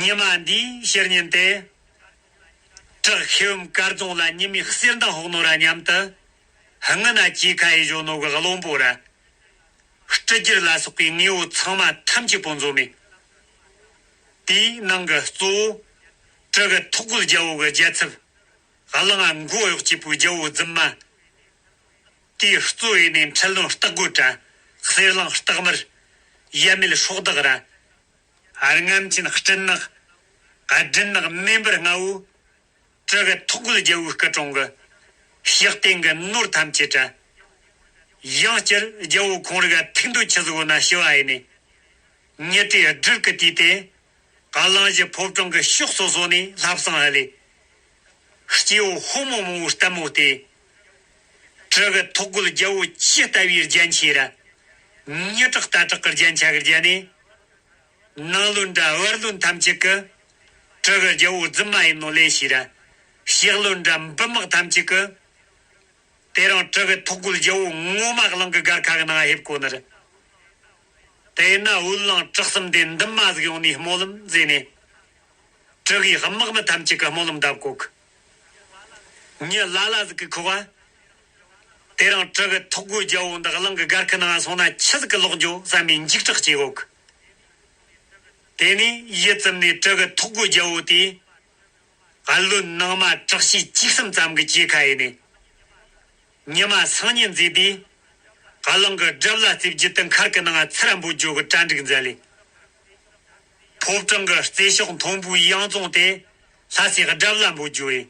ཉི་མ་འདིའི་ཕྱི་ཉིན་དེ། བྲག་ཤེལ་བུམ་དཀར་རྫོང་ལ་ཉི་མའི་གསེར་མདངས་ཕོག་ནོ་ར་མཉམ་དུ། སྔུན་ན་སྐྱེས་ཁ་ཡི་བཞོན་ནོ་གི་བློན་པོ་ར། སྤྲི་རྒྱལ་ལ་སོགས་པའི་དངོས་པོ་ཚང་མ་ཐམས་ཅད་པོ་འཛོམས་མེད། དེའི་ནང་གི་གཙོ་བོ། གྲི་གི་ཐོག་གོ་རྒྱལ་བོ་གི་རྒྱལ་ཚབ། གླང་ང་མགོ་གཡོག་བྱེད་པོའི་རྒྱལ་བོ་རྫུན་མ། དེའི་གཙོ་བོ་ནི་འཕྲལ་བློན་སྟག་རྒོད་དྲ། གསེར་གླིང་སྟག་དམར། ཡབ་མེས་སྲོག་བདག་ར། སྔ་མ་ཆེན་སྤྲིན་ནག། སྦྲུལ་ནག་མེ་འབར་ལྔ་བོ། གྲི་གི་ཐོག་གོ་རྒྱལ་བོའི་སྐུ་དྲུང་གི། ཕྱག་སྟེང་གི་ནོར་ཐམས་ཅད་དྲ། ཡང་བསྐྱར་རྒྱལ་བོ་ཁོང་རིག་ཐུགས་འདོད་ཆི་ཟིག་ཡོད་ན་ཞུ་བ་ཡིན་ནས། ཉི་ཁྲི་སྦྲུལ་གི་དུས་ཏེ། གླང་གཞི་ཕོ་བྲང་གི་ཕྱོགས་སོ་སོ་ནས་ལྷ་བསང་ཧ་ལས། སྐྱེ་བོ་ཕོ་མོ་མང་བོ་ལྟད་མོ་སྟེ། གྲི་གི་ཐོག་གོ་རྒྱལ་བོ་ཅི་ལྟ་བུའི་རྒྱན་ཆས་ར། མྱི་དྲག་རྟ་དྲག་གི་རྒྱན་ཆ་གི་རྒྱན་ནས། ནང་བློན་དྲ་བར་བློན་ཐམས་ཅད་ཀྱི། གྲི་གི་རྒྱལ་བོ་རྫུན་མ་ཡིན་ནོ་ལེན་ཞེས་ར། ཕྱག་བློན་དྲ་འབུམ་དམག་ཐམས་ཅད་ཀྱི། དེ་རིང་གྲི་གི་ཐོག་གོ་རྒྱལ་བོ་ངོ་མ་གླང་གི་སྒར་ཁ་གི་ནང་ཕེབས་གོ་ནི་རེད། དེས་ན་བོད་གླང་བྲག་གསུམ་དེ་འདུན་མ་ཟིག་ཡོང་ནས་སྨོན་ལམ་མཛད་ནས། གྲི་གི་དམག་མི་ཐམས་ཅད་ཀྱི་སྨོན་ལམ་འདེབས་གོ་གི། མྱི་ལ་ལ་ཟིག་གི་ཁོག་ག། དེ་རིང་གྲི་གི་ཐོག་གོ་རྒྱལ་བོ་འདི་གླང་གི་སྒར་ཁ་ནང་སོང་ན་ཆི་ཟིག་གི་ལོག་འགྱོ་བསམ་པའི་འཇིགས་སྐྲག་སྐྱེ་གོ་གི། དེ་ནས་ཡིད་ཙམ་ནས་གྲི་གི་ཐོག་གོ་རྒྱལ་བོ་དེས། བློན་ནང་མ་དྲག་ཤོས་བཅུ་གསུམ་ཙམ་གྱི་སྐྱེས་ཁ་ཡིན་ནས། ཉི་མ་སང་ཉིན་མཛེས་དུས། གླང་གི་སྒྲབ་ལ་རྩེ་བརྒྱད་དུ་མཁར་གྱི་ནང་ཚུར་འབོད་རྒྱུ་གི་གྲ་སྒྲིག་མཛད་ལས། ཕོ་བྲང་གི་རྩེ་ཕྱོགས་མཐོན་པོའི་ཡང་རྫོང་དེ་ལྷ་སའི་སྒྲབ་ལ་འབོད་རྒྱུ་ཡིན།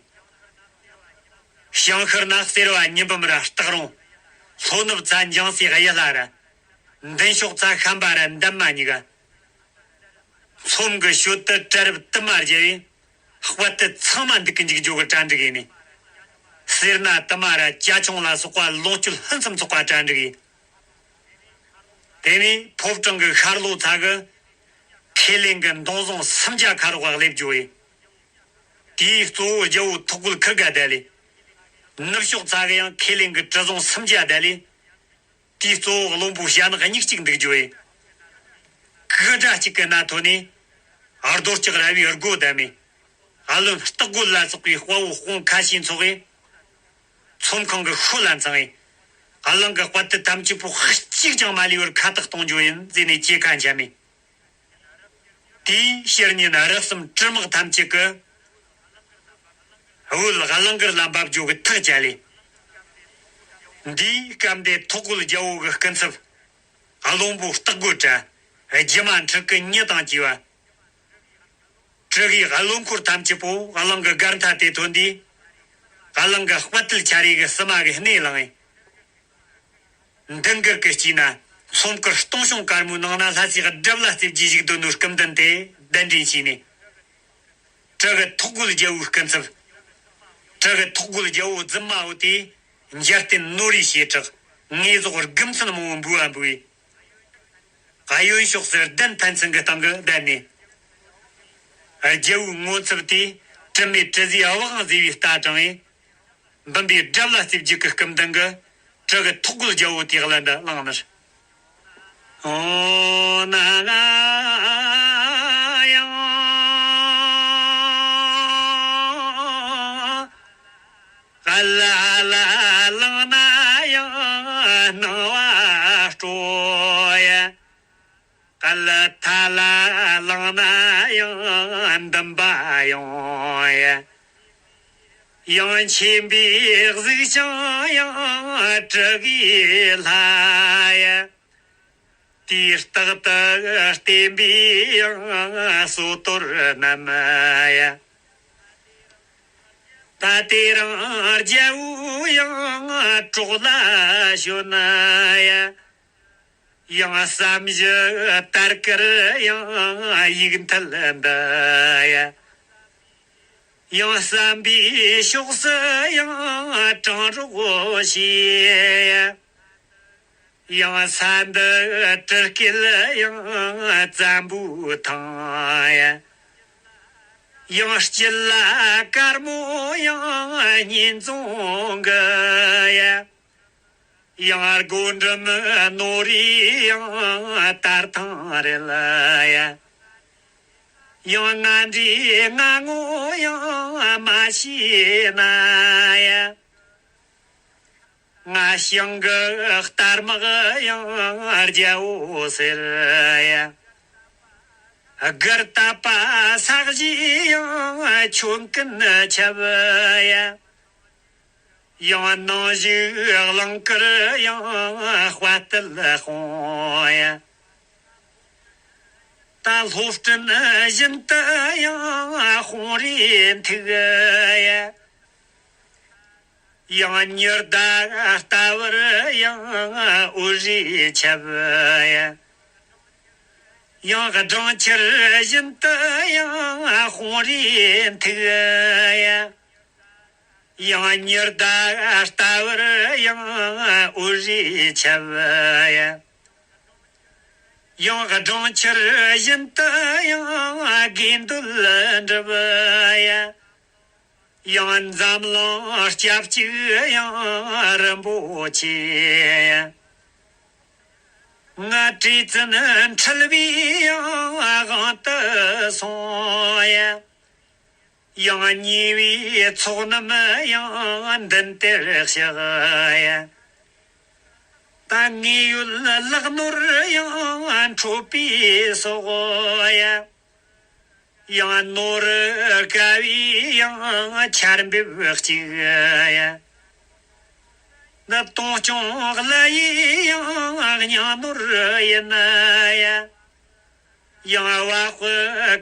བྱང་ཤར་ན་གསེར་བ་ཉི་འབུམ་ར་སྟག་རོང་། ལྷོ་ནུབ་ཚ་འཇང་སའི་གཡུ་ལྷ་ར། མདུན་ཕྱོགས་ཚ་ཤམ་པ་ར་འདབ་མ་གཉིས་ཀ། ཚོམ་གི་ཞོལ་དུ་གྲལ་རབ་དུ་མ་བརྒྱབ་པས། དཔལ་དུ་ཚང་མ་འདུག་གི་འཇུག་རྒྱུ་གི་གྲ་སྒྲིག་ཡིན་ནས། སེར་སྣ་དུ་མ་ར་ཅ་ཆུང་ལ་སོགས་པ་ལོངས་སྤྱོད་ཕུན་སུམ་ཚོགས་པ་གྲ་སྒྲིག་ཡིན། དེ་ནས་ཕོ་བྲང་གི་ཤར་ལྷོ་ཚ་གི་ཁས་ལེན་གི་མདུང་བཟུང་སུམ་བརྒྱ་ཁ་རོག་ག་སླེབས་རྒྱུ་ཡིན། དེའི་གཙོ་བོ་རྒྱལ་བོ་ཐོག་གོ་ཁིར་ག་བསྡད་ལས། ནུབ་ཕྱོགས་ཚ་གི་ཡང་ཁས་ལེན་གི་གྲི་བཟུང་སུམ་བརྒྱ་བསྡད་ལས། དེའི་གཙོ་བོ་བློན་པོ་ཞྭ་ནག་གཉིས་གཅིག་འདུག་རྒྱུ་ཡིན། གུ་སྒྲ་གཅིག་གི་སྣ་ཐོ་ནས། རྡོ་ལྕགས་ར་བའི་སྒོ་བསྡམས་མས། བློན་སྟག་རྒོད་ལ་སོགས་པའི་དཔའ་བོ་དཔུང་ཁ་ཤས་ཚོགས་པས། ཚོམ་ཁང་གི་ཤུལ་ལ་འཚང་བས། གླང་གི་དཔའ་རྟུལ་ཐམས་ཅད་པོ་གཅིག་ཀྱང་མ་ལུས་པར་ཁ་བཏགས་གཏོང་རྒྱུ་ཡིན་ཟེར་ནས་སྐྱེས་ཁ་འཆམ་མས། དེའི་ཕྱི་ཉིན་རི་གསུམ་གྲི་དམག་ཐམས་ཅད་ཀྱིས། བོད་གླང་གར་ལ་འབབ་རྒྱུ་གི་ཐག་བཅད་ལས། འདིའི་སྐབས་འདི་ཐོག་གོ་རྒྱལ་བོ་གི་སྐུ་ཚབ། བློན་པོ་སྟག་རྒོད་དྲ། རྗེ་མ་འཁྲུག་གི་མྱི་དང་བཅས་པ། གྲི་གུའི་བློན་འཁོར་ཐམས་ཅད་པོ་གླང་གི་སྒར་མཐའ་དེ་ཐོན་དུས། གླང་གི་དཔའ་རྟུལ་ཆ་རེ་གི་བསུ་མ་གི་སྣེ་ལངས། མདུན་གུར་གྱི་དཀྱིལ་ན་ཚོམ་གུར་སྟོང་ཤོང་དཀར་མོའི་ནང་ན་ལྷ་སའི་སྒྲབ་ལ་རྩེ་བརྒྱད་བཞུགས་སྡོད་ནོའི་སྐུ་མདུན་དེ་གདན་འདྲེན་བྱས་ནས། གྲི་གུ་ཐོག་གོ་རྒྱལ་བོའི་སྐུ་ཚབ། གྲི་གུ་ཐོག་གོ་རྒྱལ་བོ་རྫུན་མ་བོ་དེས་འཇར་བསྟན་ནོར་བུའི་བྱེ་བྲག་དངོས་ཟོག་དགེ་མཚན་མང་བོ་འབུལ་བ་འབུལ་བས། གཡོན་ཕྱོགས་སུ་གདན་ཕན་ཚུན་གྱི་སྟེང་གི་གདན་ནས། རྒྱལ་བོའི་ངོ་མཚར་དེས་དྲི་མེད་དྲི་ཟའི་དབང་བཟེ་བའི་རྟ་དྲངས་ངས། འབུམ་པའི་སྒྲ་བླ་རྩེ་བརྒྱད་ཀྱི་སྐུ་མདུན་གྱི་གྲི་གུ་ཐོག་གོ་རྒྱལ་བོ་དེའི་ཀླད་འདྲ་བླངས་ནས། ཨོ་ན་ང་ཡང་། ཀ་ལ་ལ་ལངས་ན་ཡང་སྣང་བ་སྤྲོ་ཡ། ཀ་ལ་ཐ་ལ་ལངས་ན་ཡང་འདུན་པ་ཡོང་ཡ། ཡང་ཆེན་པོའི་གཟུགས་ཀྱང་ཡང་དྲི་གི་ལྷ་ཡ། དུས་རྟག་ཏུ་བསྟེན་པའི་ཡང་སོ་ཐོར་རྣམས་ཡ། ད་དེ་རིང་རྒྱལ་པོ་ཡང་གྲོགས་ལ་ཞོན་ན་ཡ། ཡང་བསམ་བཞི་དར་དཀར་ཡང་ཡིག་མཐིལ་འདི་ཡ། ཡང་བསམ་པའི་ཕྱོགས་སུ་ཡང་གྲང་རོགས་བྱས་ཡ། ཡང་ས་འདི་གྲུ་སྐེད་ཡང་བཙན་པོའི་ཐང་ཡ། ཡང་དཀྱིལ་ལ་དཀར་མོ་ཡང་གཉེན་རྫོང་གི་ཡ། ཡང་སྒོ་འགྲམ་ནོར་བུའི་ཡང་དར་ཐང་རེད་ཡ། ཡང་ང་འདྲའི་ང་ངོ་ཡང་མ་ཤེས་ན་ཡ། ང་ཞང་གི་རྟ་དམག་ཡང་རྒྱལ་པོ་ཟེར་ཡ། སྒར་ཏ་པ་ས་གཞི་ཡང་ཆོམ་རྐུན་ཆབ་ཡ། ཡང་ནང་བཞུགས་གླིང་དཀར་ཡང་དཔའ་རྟུལ་དཔུང་ཡ། ད་སློབ་སྤྲིན་བཞིན་དུ་ཡང་དཔུང་རིས་མཐུག་ཡ། ཡང་ཉི་ཟླ་ལྟ་བུར་ཡང་འོད་རིས་ཁྱབ་ཡ། ཡང་སྦྲང་ཆར་བཞིན་དུ་ཡང་དཔུང་རིས་མཐུག་ཡ། ཡང་ཉི་ཟླ་ལྟ་བུར་ཡང་འོད་རིས་ཁྱབ་ཡ། ཡང་སྦྲང་ཆར་བཞིན་དུ་ཡང་དགེ་འདུན་འགྲུབ་ཡ། ཡང་འཛམ་གླིང་སྐྱབས་གཅིག་ཡང་རིན་པོ་ཆེ། ང་བྲེ་བཙན་འཁྲིལ་བའི་ཡང་དབང་དུ་སོང་ཡ། ཡང་ཉེ་བའི་ཚོགས་རྣམས་ཡང་མདུན་དེར་གཤེགས་ཡ། ད་ངེས་ཡོད་ལག་ནོར་ཡང་འཕྲོད་པའི་སོགས་ཡ། ཡང་ནོར་དཀའ་བའི་ཡང་ཆར་འབེབས་གཅིག་ཡ། འདི་དོན་སྐྱོང་ལ་ཡི་ཡང་སྙིང་ནོར་ཡིན་ཡ། ཡང་བ་དཔེ་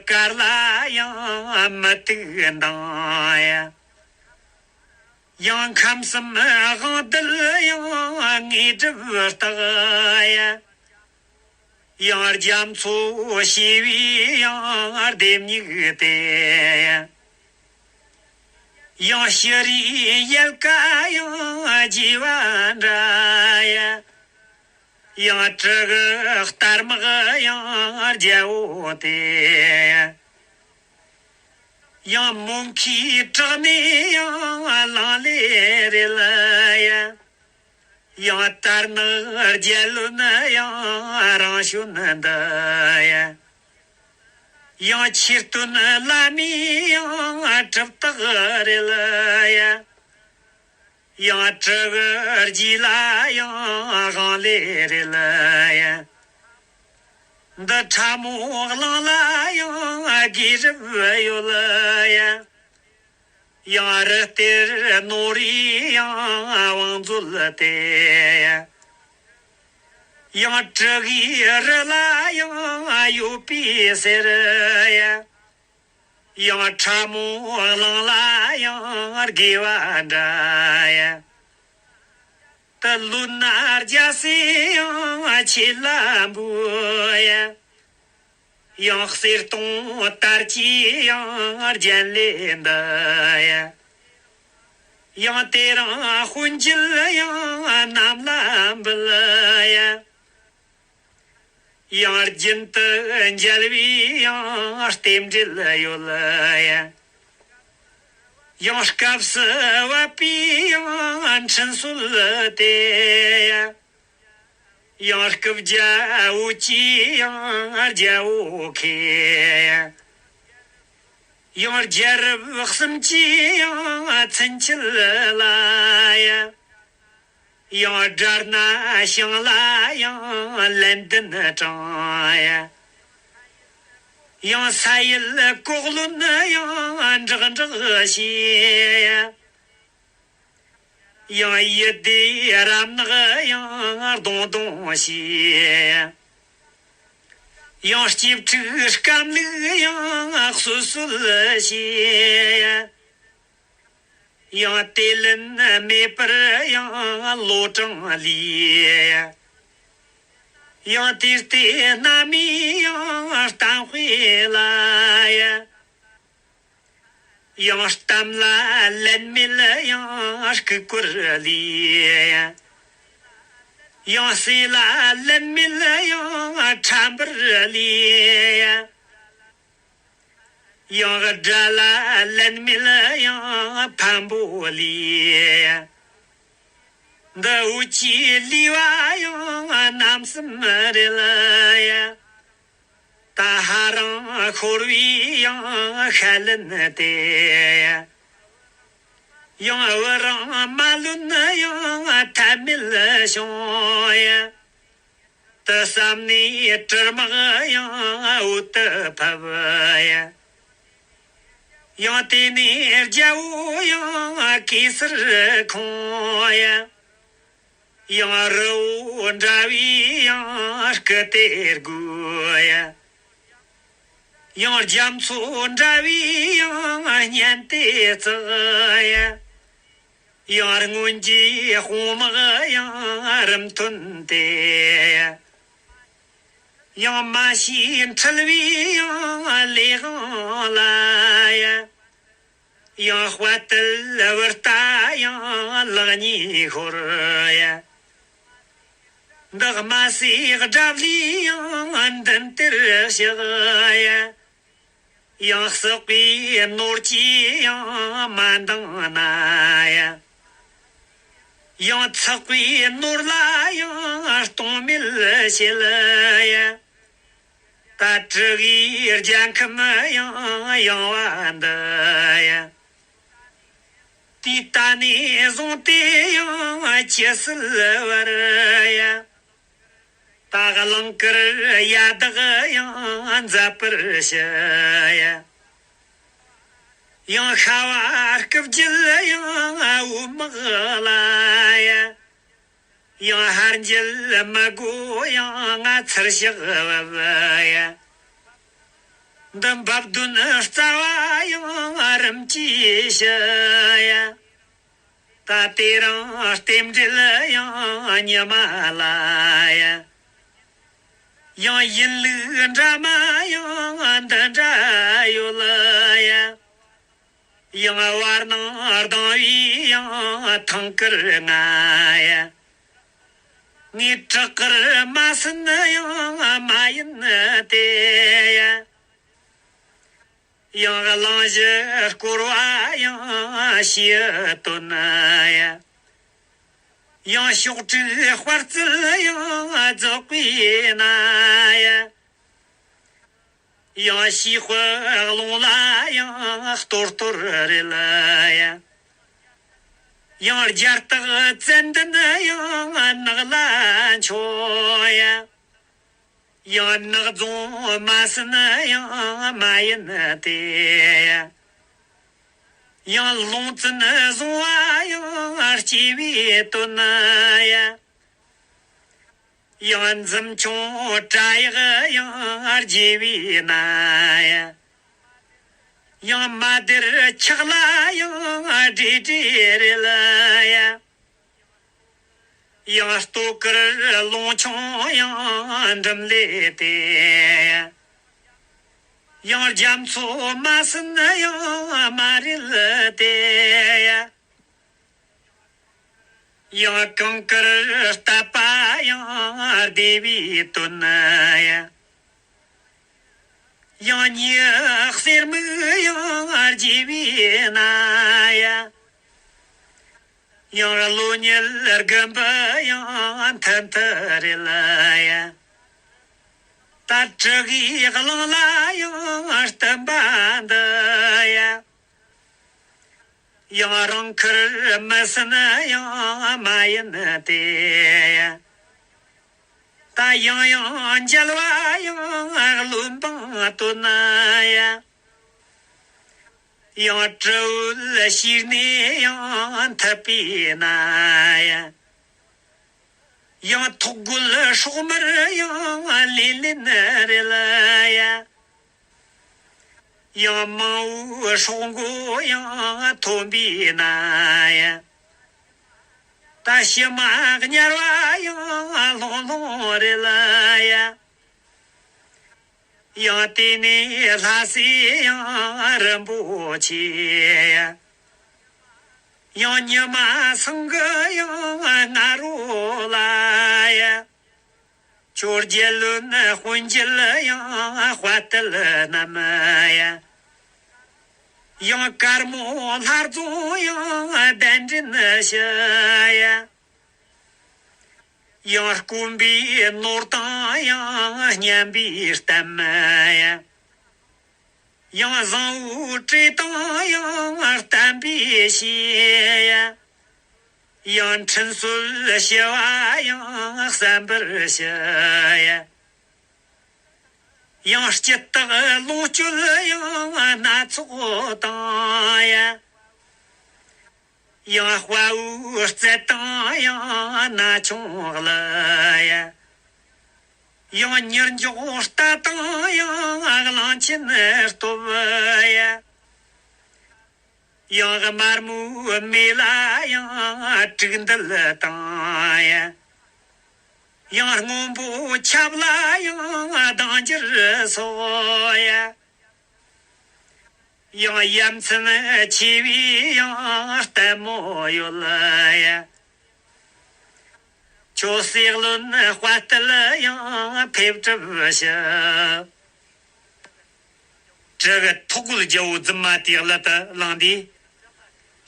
དཀར་ལ་ཡང་མུ་ཏིག་འདང་ཡ། ཡང་ཁམས་གསུམ་དབང་རྡུལ་ཡང་དངོས་གྲུབ་རྟགས་ཡ། ཡང་རྒྱ་མཚོ་བྱེ་བའི་ཡང་ལྡེ་མིག་དེ། ཡང་ཤི་རིའི་ཡལ་ག་ཡང་རྒྱས་པ་འདྲ་ཡ། ཡང་དྲུ་གི་རྟ་དམག་ཡང་རྒྱལ་པོ་དེ། ཡང་མོན་ཁའི་བྲག་ནས་ཡང་ལང་ལེ་རེད་ཡ། ཡང་དར་ནག་རྒྱལ་བློན་ཡང་རང་བྱོན་འདི་ཡ། ཡང་ཆོས་སྟོན་བླ་མའི་ཡང་གྲུབ་རྟགས་རེད་ཡ། ཡང་དྲུ་གི་རྗེས་ལ་ཡང་དབང་ལས་རེད་ཡ། འདི་ཁྲ་མོ་གླིང་ལ་ཡང་དགེ་རབ་ཡོད་ཡ། ཡང་རི་གཏེར་ནོར་བུའི་ཡང་བང་མཛོད་དེ། ཡང་དྲུ་གི་རི་ལ་ཡང་ཡོད་པའི་ཟེར་ཡ། ཡང་ཁྲ་མོ་གླིང་ལ་ཡང་དགེ་བ་འདྲ་ཡ། དེ་ལུས་ན་རྒྱལ་སྲས་ཡང་ཆོས་ལ་འབུལ་ཡ། ཡང་གསེར་སྡོང་དར་གྱི་ཡང་རྒྱན་ལས་འདི་ཡ། ཡང་དེ་རིང་དཔོན་བརྒྱུད་ཡང་རྣམས་ལ་འབུལ་ཡ། ཡང་རྒྱུན་དུ་མཇལ་བའི་ཡང་རྟེན་འབྲེལ་ཡོད་ཡ། ཡང་སྐབས་སུ་བབ་པའི་ཡང་འཕྲིན་གསོལ་དེ་ཡ། ཡང་སྐུ་བརྒྱ་འོད་ཀྱི་ཡང་རྒྱལ་པོ་ཁེ་ཡ། ཡང་རྒྱལ་རབས་གསུམ་གྱི་ཡང་མཚན་ཆད་ལ་ཡ། ཡང་དགྲ་སྣ་ཞིང་ལ་ཡང་ལན་ལྡན་དྲངས་ཡ། ཡང་ས་ཡུལ་ལྐོག་ལོན་ཡང་འདྲག་འདྲག་བྱས་ཡ། ཡང་ཡུལ་སྡེ་རབ་ནག་ཡང་གདོང་གདོང་བྱས་ཡ། ཡང་སྐྱིབས་ཕྲུག་སྐམ་ལུག་ཡང་གསོད་གསོད་བྱས། ཡང་དེ་ལན་མེད་པར་ཡང་ལོ་གྲངས་ལུས། ཡང་དེ་ལྟའི་རྣམ་སྨིན་ཡང་གཏམ་དཔེ་ལ། ཡང་གཏམ་ལ་ལན་མེད་ཡང་ལྐུགས་སྐོར་ལས། ཡང་གསེར་ལ་ལན་མེད་ཡང་ཕྲ་འབུར་ལས། ཡང་དགྲ་ལ་ལན་མེད་ཡང་ཕན་པོ་ལས། འདི་འུ་ཅག་ལུས་པ་ཡང་རྣམ་གསུམ་རེད། ད་ཧ་རང་ཤོར་བའི་ཡང་ཤ་ལན་དེ། ཡང་བུ་རང་མ་ལོན་ཡང་ཐབས་མེད་བྱུང་ཡ། དེ་བསམ་ནས་གྲིབ་མག་ཡང་འོད་དུ་ཕབ་ཡ། ཡང་དེ་ནས་རྒྱལ་པོ་ཡང་གེ་སར་ཁོང་ཡ། ཡང་རི་བོ་འདྲ་བའི་ཡང་སྐུ་སྟེ་དགོས་ཡ། ཡང་རྒྱ་མཚོ་འདྲ་བའི་ཡང་སྙན་དེ་བརྩེགས་ཡ། ཡང་སྔོན་གྱི་དཔུང་དམག་ཡང་རིམ་ཐོན་ཏེ། ཡང་མ་ཤེས་འཁྲུལ་བའི་ཡང་ལས་དབང་ལ་ཡ། ཡང་དཔའ་རྟུལ་བུ་རྟ་ཡང་ལག་གཉིས་ཤོར་ཡ། འདི་དམར་སེར་དགྲ་བླའི་ཡང་མདུན་དེར་གཤེགས་ཡ། ཡང་སྲེག་པའི་ནོར་གྱིས་ཡང་མ་འདང་ན་ཡ། ཡང་ཚེག་པའི་ནོར་ལ་ཡང་གཏོང་མེད་བྱེད་ཡ། ད་དྲུ་གིས་རྒྱལ་ཁམས་ཡང་ཡངས་པ་འདི་ཡ། དེ་ལྟ་ནས་བཟུང་སྟེ་ཡང་ཇི་སྲིད་བར་ཡ། ད་གླིང་དཀར་ཡ་དག་ཡང་མཛད་པར་ཞུ་ཡ། ཡང་ཤ་བ་སྐུ་བརྒྱུད་ཡང་འོད་དམག་ལ་ཡ། ཡང་ཧར་འགྱེལ་མི་དགོས་ཡང་ང་ཚུར་ཕྱག་བབས་ཡ། འདི་འབབ་དོན་རྩ་བ་ཡང་རིམ་གྱིས་ཞུ་ཡ། ད་དེ་རིང་རྟེན་འབྲེལ་ཡང་ཉི་མ་ལ་ཡ། ཡང་ཡིན་ལུགས་འདྲ་མ་ཡང་འདི་འདྲ་ཡོད་ལ་ཡ། ཡང་བར་སྣང་ལྡང་བའི་ཡང་ཐང་དཀར་ང་ཡ། ངའི་བྲག་དཀར་མ་ཟིན་ཡང་མ་ཡིན་ཏེ་ཡ། ཡང་གླིང་བཞི་བསྐོར་བ་ཡང་ཞེས་བཏོན་ཡ། ཡང་ཕྱོགས་དྲུག་དཔལ་བརྩེགས་ཡང་རྫོགས་པའི་ན་ཡ། ཡང་ཕྱིའི་དཔལ་རླུང་ལ་ཡང་གཏོར་གཏོར་རེད་ཡ། ཡང་རྒྱ་སྟག་ཙན་དན་ཡང་ནགས་ལ་འཕྱོ་ཡ། ཡང་ནགས་རྫོང་མ་ཟིན་ཡང་མ་ཡིན་ཏེ། ཡང་ལུང་བཙན་བཟུང་བ་ཡང་སྐྱེས་པའི་དོན་ཡ། ཡང་འཛུམ་ཆུང་བྲག་གཡག་ཡང་རྒྱས་པའི་ན་ཡ། ཡང་མ་དེར་ཆག་ལ་ཡང་བྲེལ་བྲེལ་རེད་ཡ། ཡང་ལྟོ་དཀར་ལུང་ཆུང་ཡང་འགྲིམ་ལས་ཏེ། ཡང་རྒྱ་མཚོ་མ་ཟིན་ཡང་མ་རེད་ཏེ། ཡང་གངས་དཀར་བཏབ་པ་ཡང་བདེ་བའི་དོན་ཡ། ཡང་ཉི་གསེར་མིག་ཡང་རྒྱས་པའི་ན་ཡ། ཡང་གློ་ཉལ་དགུན་འབུ་ཡང་མཐུན་མཐུན་རེད་ལ་ཡ། ད་དྲུ་གིས་གླིང་ལ་ཡང་བསྟིམ་པ་འདི་ཡ། ཡང་རང་ཁུར་མི་ཟིན་ཡང་མ་ཡིན་ཏེ་ཡ། ད་ཡང་ཡང་མཇལ་བ་ཡང་བློན་འབངས་བསྟོད་ན་ཡ། ཡང་སྤྲེའུ་ལ་ཞིག་ནས་ཡང་འཐད་པས་ན་ཡ། ཡང་ཐོག་རྒོད་སྲོག་དམར་ཡང་ལེན་ལེན་རེད་ཡ། ཡང་མང་བོའི་སྲོག་མགོ་ཡང་ཐོན་པས་ན་ཡ། ད་ཕྱི་མ་དམྱལ་བ་ཡང་ལྷུང་ལྷུང་རེད་ཡ། ཡང་དེ་ནས་ལྷ་སྲས་ཡང་རིན་པོ་ཆེ། ཡང་ཉི་མ་སེང་གེ་ཡང་ང་རོ་ལ་ཡ། ཁྱོད་རྒྱལ་བློན་དཔོན་བརྒྱུད་ཡང་དཔའ་རྟུལ་རྣམས་ཡ། ཡང་དཀར་མོ་ལྷ་རྫོང་ཡང་གདན་འདྲེན་ཞུ་ཡ། ཡང་དཀོན་པའི་ནོར་དང་ཡང་སྙན་པའི་གཏམ་ཡ། ཡང་བཟང་བོའི་བཀྲེས་དང་ཡང་བསྟན་པའི་གཤིས་ཡ། ཡང་འཕྲིན་གསོལ་ཞུ་བ་ཡང་གསན་པར་ཞུ་ཡ། ཡང་སྐྱིད་རྟགས་ལོངས་སྤྱོད་ཡང་སྣ་ཚོགས་དང་ཡ། ཡང་དཔའ་བོའི་རྩལ་དང་ཡང་ན་ཆུང་གླུ་ཡ། ཡང་གཉེར་འཇོག་རྟ་དང་ཡང་གླང་ཆེན་སྟོབས་ཡ། ཡང་དམར་མོའི་མེ་ལ་ཡང་དྲུག་མདུད་དང་ཡ། ཡང་སྔོན་པོ་ཆབ་ལ་ཡང་ལྡང་འགྱུར་སོགས་ཡ། ཡང་ཡ་མཚན་ཆེ་བའི་ཡང་ལྟད་མོ་ཡོད་ཡ། ཁྱོད་སྲས་བློན་དཔའ་རྟུལ་ཡང་ཕེབས་གྲུབ་ཞུ། དྲུ་གུ་ཐོག་རྒོད་རྒྱལ་པོ་རྫུན་མ་དེའི་གླུ་དེ་བླངས་དུས།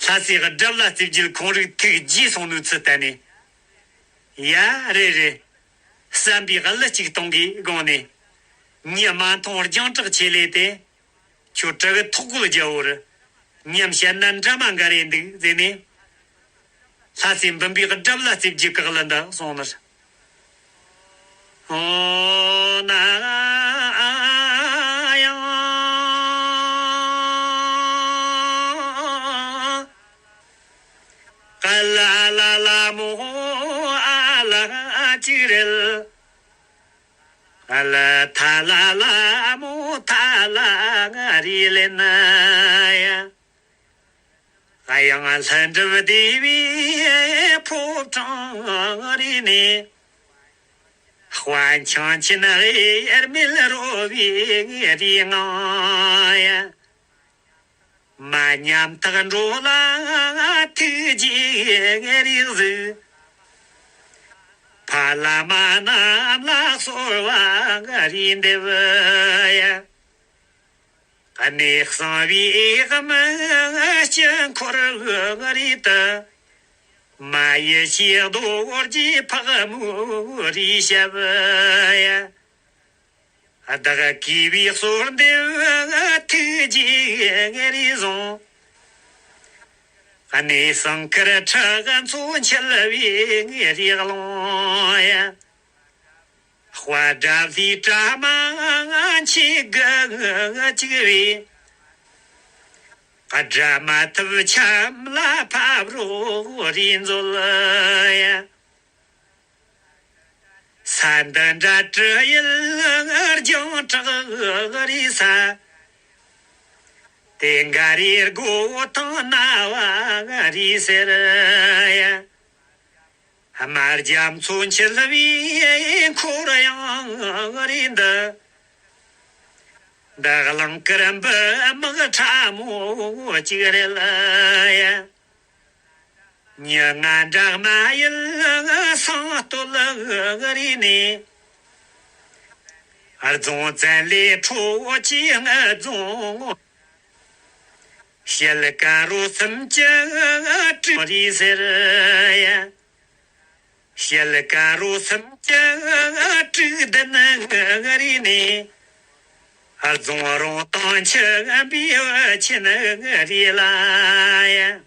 ལྷ་སྲས་དགྲ་བླ་རྩེ་བརྒྱད་ཁོང་རིགས་ཐུགས་དགྱེས་སོང་ནོའི་ཚུལ་བསྟན་ནས། ཡ་རེད་རེད། བསམ་པའི་གླུ་གཅིག་གཏོང་གི་དགོངས་ནས། ཉི་མ་མཐོང་རྒྱང་གྲགས་ཆེ་ལས་ཏེ། ཁྱོད་དྲུ་གུ་ཐོག་རྒོད་རྒྱལ་པོར། ཉམས་བཤད་ན་འདྲ་མ་འགའ་རེ་འདུག་ཟེར་ནས། ལྷ་སྲས་འབུམ་པའི་དགྲ་བླ་རྩེ་བརྒྱད་ཀྱི་གླུ་འདི་གསུངས་ནས། ཨོ་ན་ཡང་། ཀ་ལ་ལ་ལ་མོ་ཨ་ལ་ཅི་རེད། ཨ་ལ་ཐ་ལ་ལ་མོ་ཐ་ལ་ང་རི་ལེ་ན་ཡ། ཨ་ཡང་ལྷུན་གྲུབ་སྡེ་བའི་ཕོ་བྲང་རི་ནས། དཔའ་འཆང་ཆེན་དབྱེར་མེད་རོལ་བའི་རིགས་ལྔ་ཡ། མ་ཉམས་ཐག་འགྲོ་ལ་ཐུགས་རྗེའི་རིགས་གཟུགས། ཕ་བླ་མ་རྣམས་ལ་གསོལ་བ་རེ་འདེབས་ཡ། གནས་གསང་བའི་དམག་སྤྱི་འཁོར་རེ་དུ། མ་ཡི་ཤེས་རྡོ་རྗེ་ཕག་མོའི་རིགས་ཞབས་ཡ། བདག་གུས་པའི་གསོལ་འདེབས་ཐུགས་རྗེའི་རིགས་བཟུང་། གནས་གསང་ཁུར་ཁྲག་མཚོ་འཆི་བའི་རིགས་ལོང་ཡ། དཔའ་དགྲ་ལྷའི་དྲ་མ་མཆེ་དགུ་གཅིག་པའི། དགྲ་མ་ཐུབ་ཆམ་ལ་ཕབ་རོགས་རེ་མཛོད་ཡ། ས་འདི་འདྲ་དྲི་ཡུལ་རྒྱང་གྲགས་རེད་ས། དེ་འགའ་རེ་སྒོ་དང་རྣ་བ་རེད་ཟེར་ཡ། དམར་རྒྱ་མཚོ་འཆི་བའི་འཁོར་ཡང་རེད་འདི། འདི་གླིང་དཀར་འབུམ་དམག་ཕྲ་མོ་གཅིག་རེད་ཡ། མྱི་ང་འདྲ་མ་ཡིན་སང་སྟོད་རི་ནས། རྫོང་བཙན་ལས་ཁྲོ་ཆུའི་རྫོང་། ཤེལ་དཀར་རོ་གསུམ་གྱི་སྤྲུལ་རི་ཟེར་ཡ། ཤེལ་དཀར་རོ་གསུམ་གྱི་སྤྲུལ་ལྡན་རི་ནས། རྫོང་རོང་དང་ཆུ་བའི་ཆེན་རི་ལ་ཡ།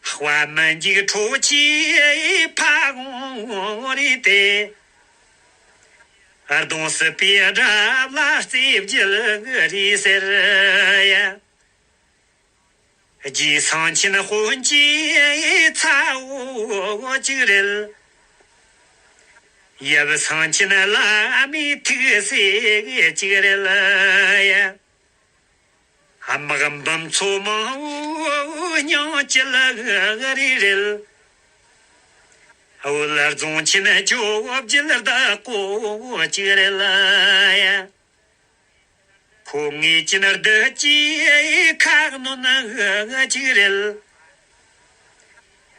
དཔའ་མི་འཇིགས་ཁྲོ་ཆུའི་ཕ་བོང་རི་སྟེ། གདོང་སྲིད་པའི་དགྲ་བླ་རྩེ་བརྒྱད་རི་ཟེར་ཡ། རྗེ་སེང་ཆེན་དཔོན་གྱི་ཚ་བོ་གཅིག་རེད། ཡབ་སངས་ཆེན་བླ་མའི་ཐུགས་སྲས་གཅིག་རེད་ཡ། དམག་འབུམ་ཚོ་མང་བོ་སྙིང་བཅུད་ག་རེ་རེད། བོད་རྫོང་ཆེན་བཅོ་བརྒྱད་བདག་པོ་གཅིག་རེད་ཡ། ཁོ་ངེས་ཅན་བདུད་ཀྱི་ཁ་གནོན་གཅིག་རེད།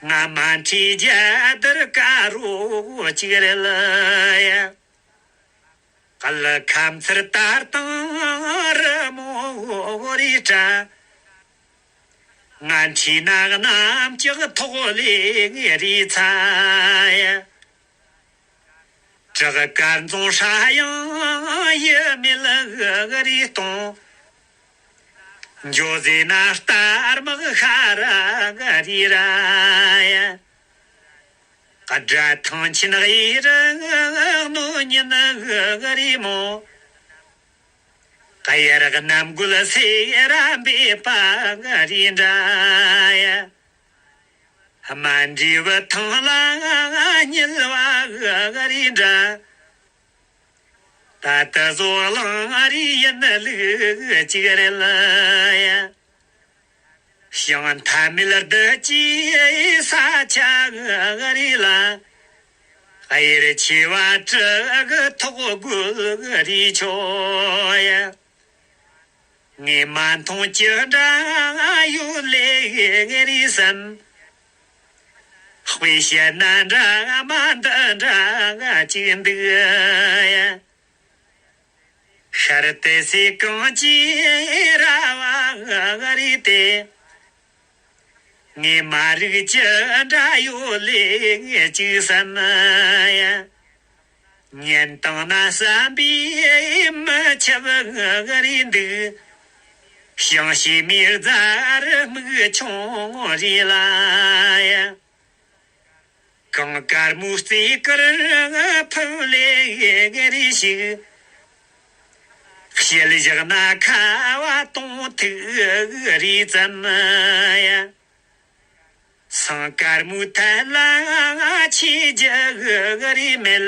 ང་མ་འཁྲིས་རྒྱ་དར་དཀར་རོ་གཅིག་རེད་ཡ། གལ་ཁ་མཚར་ལྟར་དང་རི་མོ་རེ་འདྲ། ང་འཁྲིས་ནག་གནམ་ལྕགས་ཐོག་ལས་རེ་ཚ་ཡ། བྲག་དཀར་འཛོང་ཧྲ་ཡང་ཡུལ་མེད་ག་རེ་གཏོང་། འཇོ་ཟེ་ན་རྟ་དམག་ཤ་ར་ག་རེ་ར་ཡ། དགྲ་ཐང་ཆེན་གཡས་རུ་གནོད་ཉིན་ག་རེ་མོ། གཡས་རུ་གནམ་རྒོད་སེ་ར་འབེབས་པ་ག་རེ་འདྲ་ཡ། སྨན་འབྲས་བུ་ཐང་ལ་བསྙིལ་བ་ག་རེ་འདྲ། ད་ལྟ་བཟོ་གླང་རི་ཡན་ལུག་གཅིག་རེད་ཡ། ཞིང་མཐའ་མེད་བདུད་ཀྱི་ས་ཆ་ག་རེ་ལ། གཡེར་ཆེ་བ་གྲི་གི་ཐོག་རྒོད་རེ་ཆོག་ཡ། ངས་མ་མཐོང་ཅི་འདྲ་ཡོད་ལེ་རེད་བསམ། དཔེ་བཤད་ན་འདྲ་མ་འདི་འདྲ་ཅིག་འདུག་ཡ། ཤར་ཏི་སེ་གངས་ཀྱི་ར་བ་རེད་དེ། ངས་མ་རིག་ཅི་འདྲ་ཡོད་ལེ་ཅིག་བསམ་ཡ། ཉན་བཏང་ན་བསམ་པའི་མི་ཁྱབ་རེད་འདུག་ཞིང་གཤེད་མའི་རྫ་རི་སྨུག་ཆུང་རེད་ལ་ཡ། གངས་དཀར་མོའི་རྩེ་དཀར་ཕུབ་ལེ་རེ་ཞིག་ཞལ་བཞག་ན་ཁ་བ་གཏོང་ཐུབ་རེད་བསམ་ཡ། ཟངས་དཀར་མོའི་ཐད་ལ་ཆེ་རྒྱུ་རེ་མེད།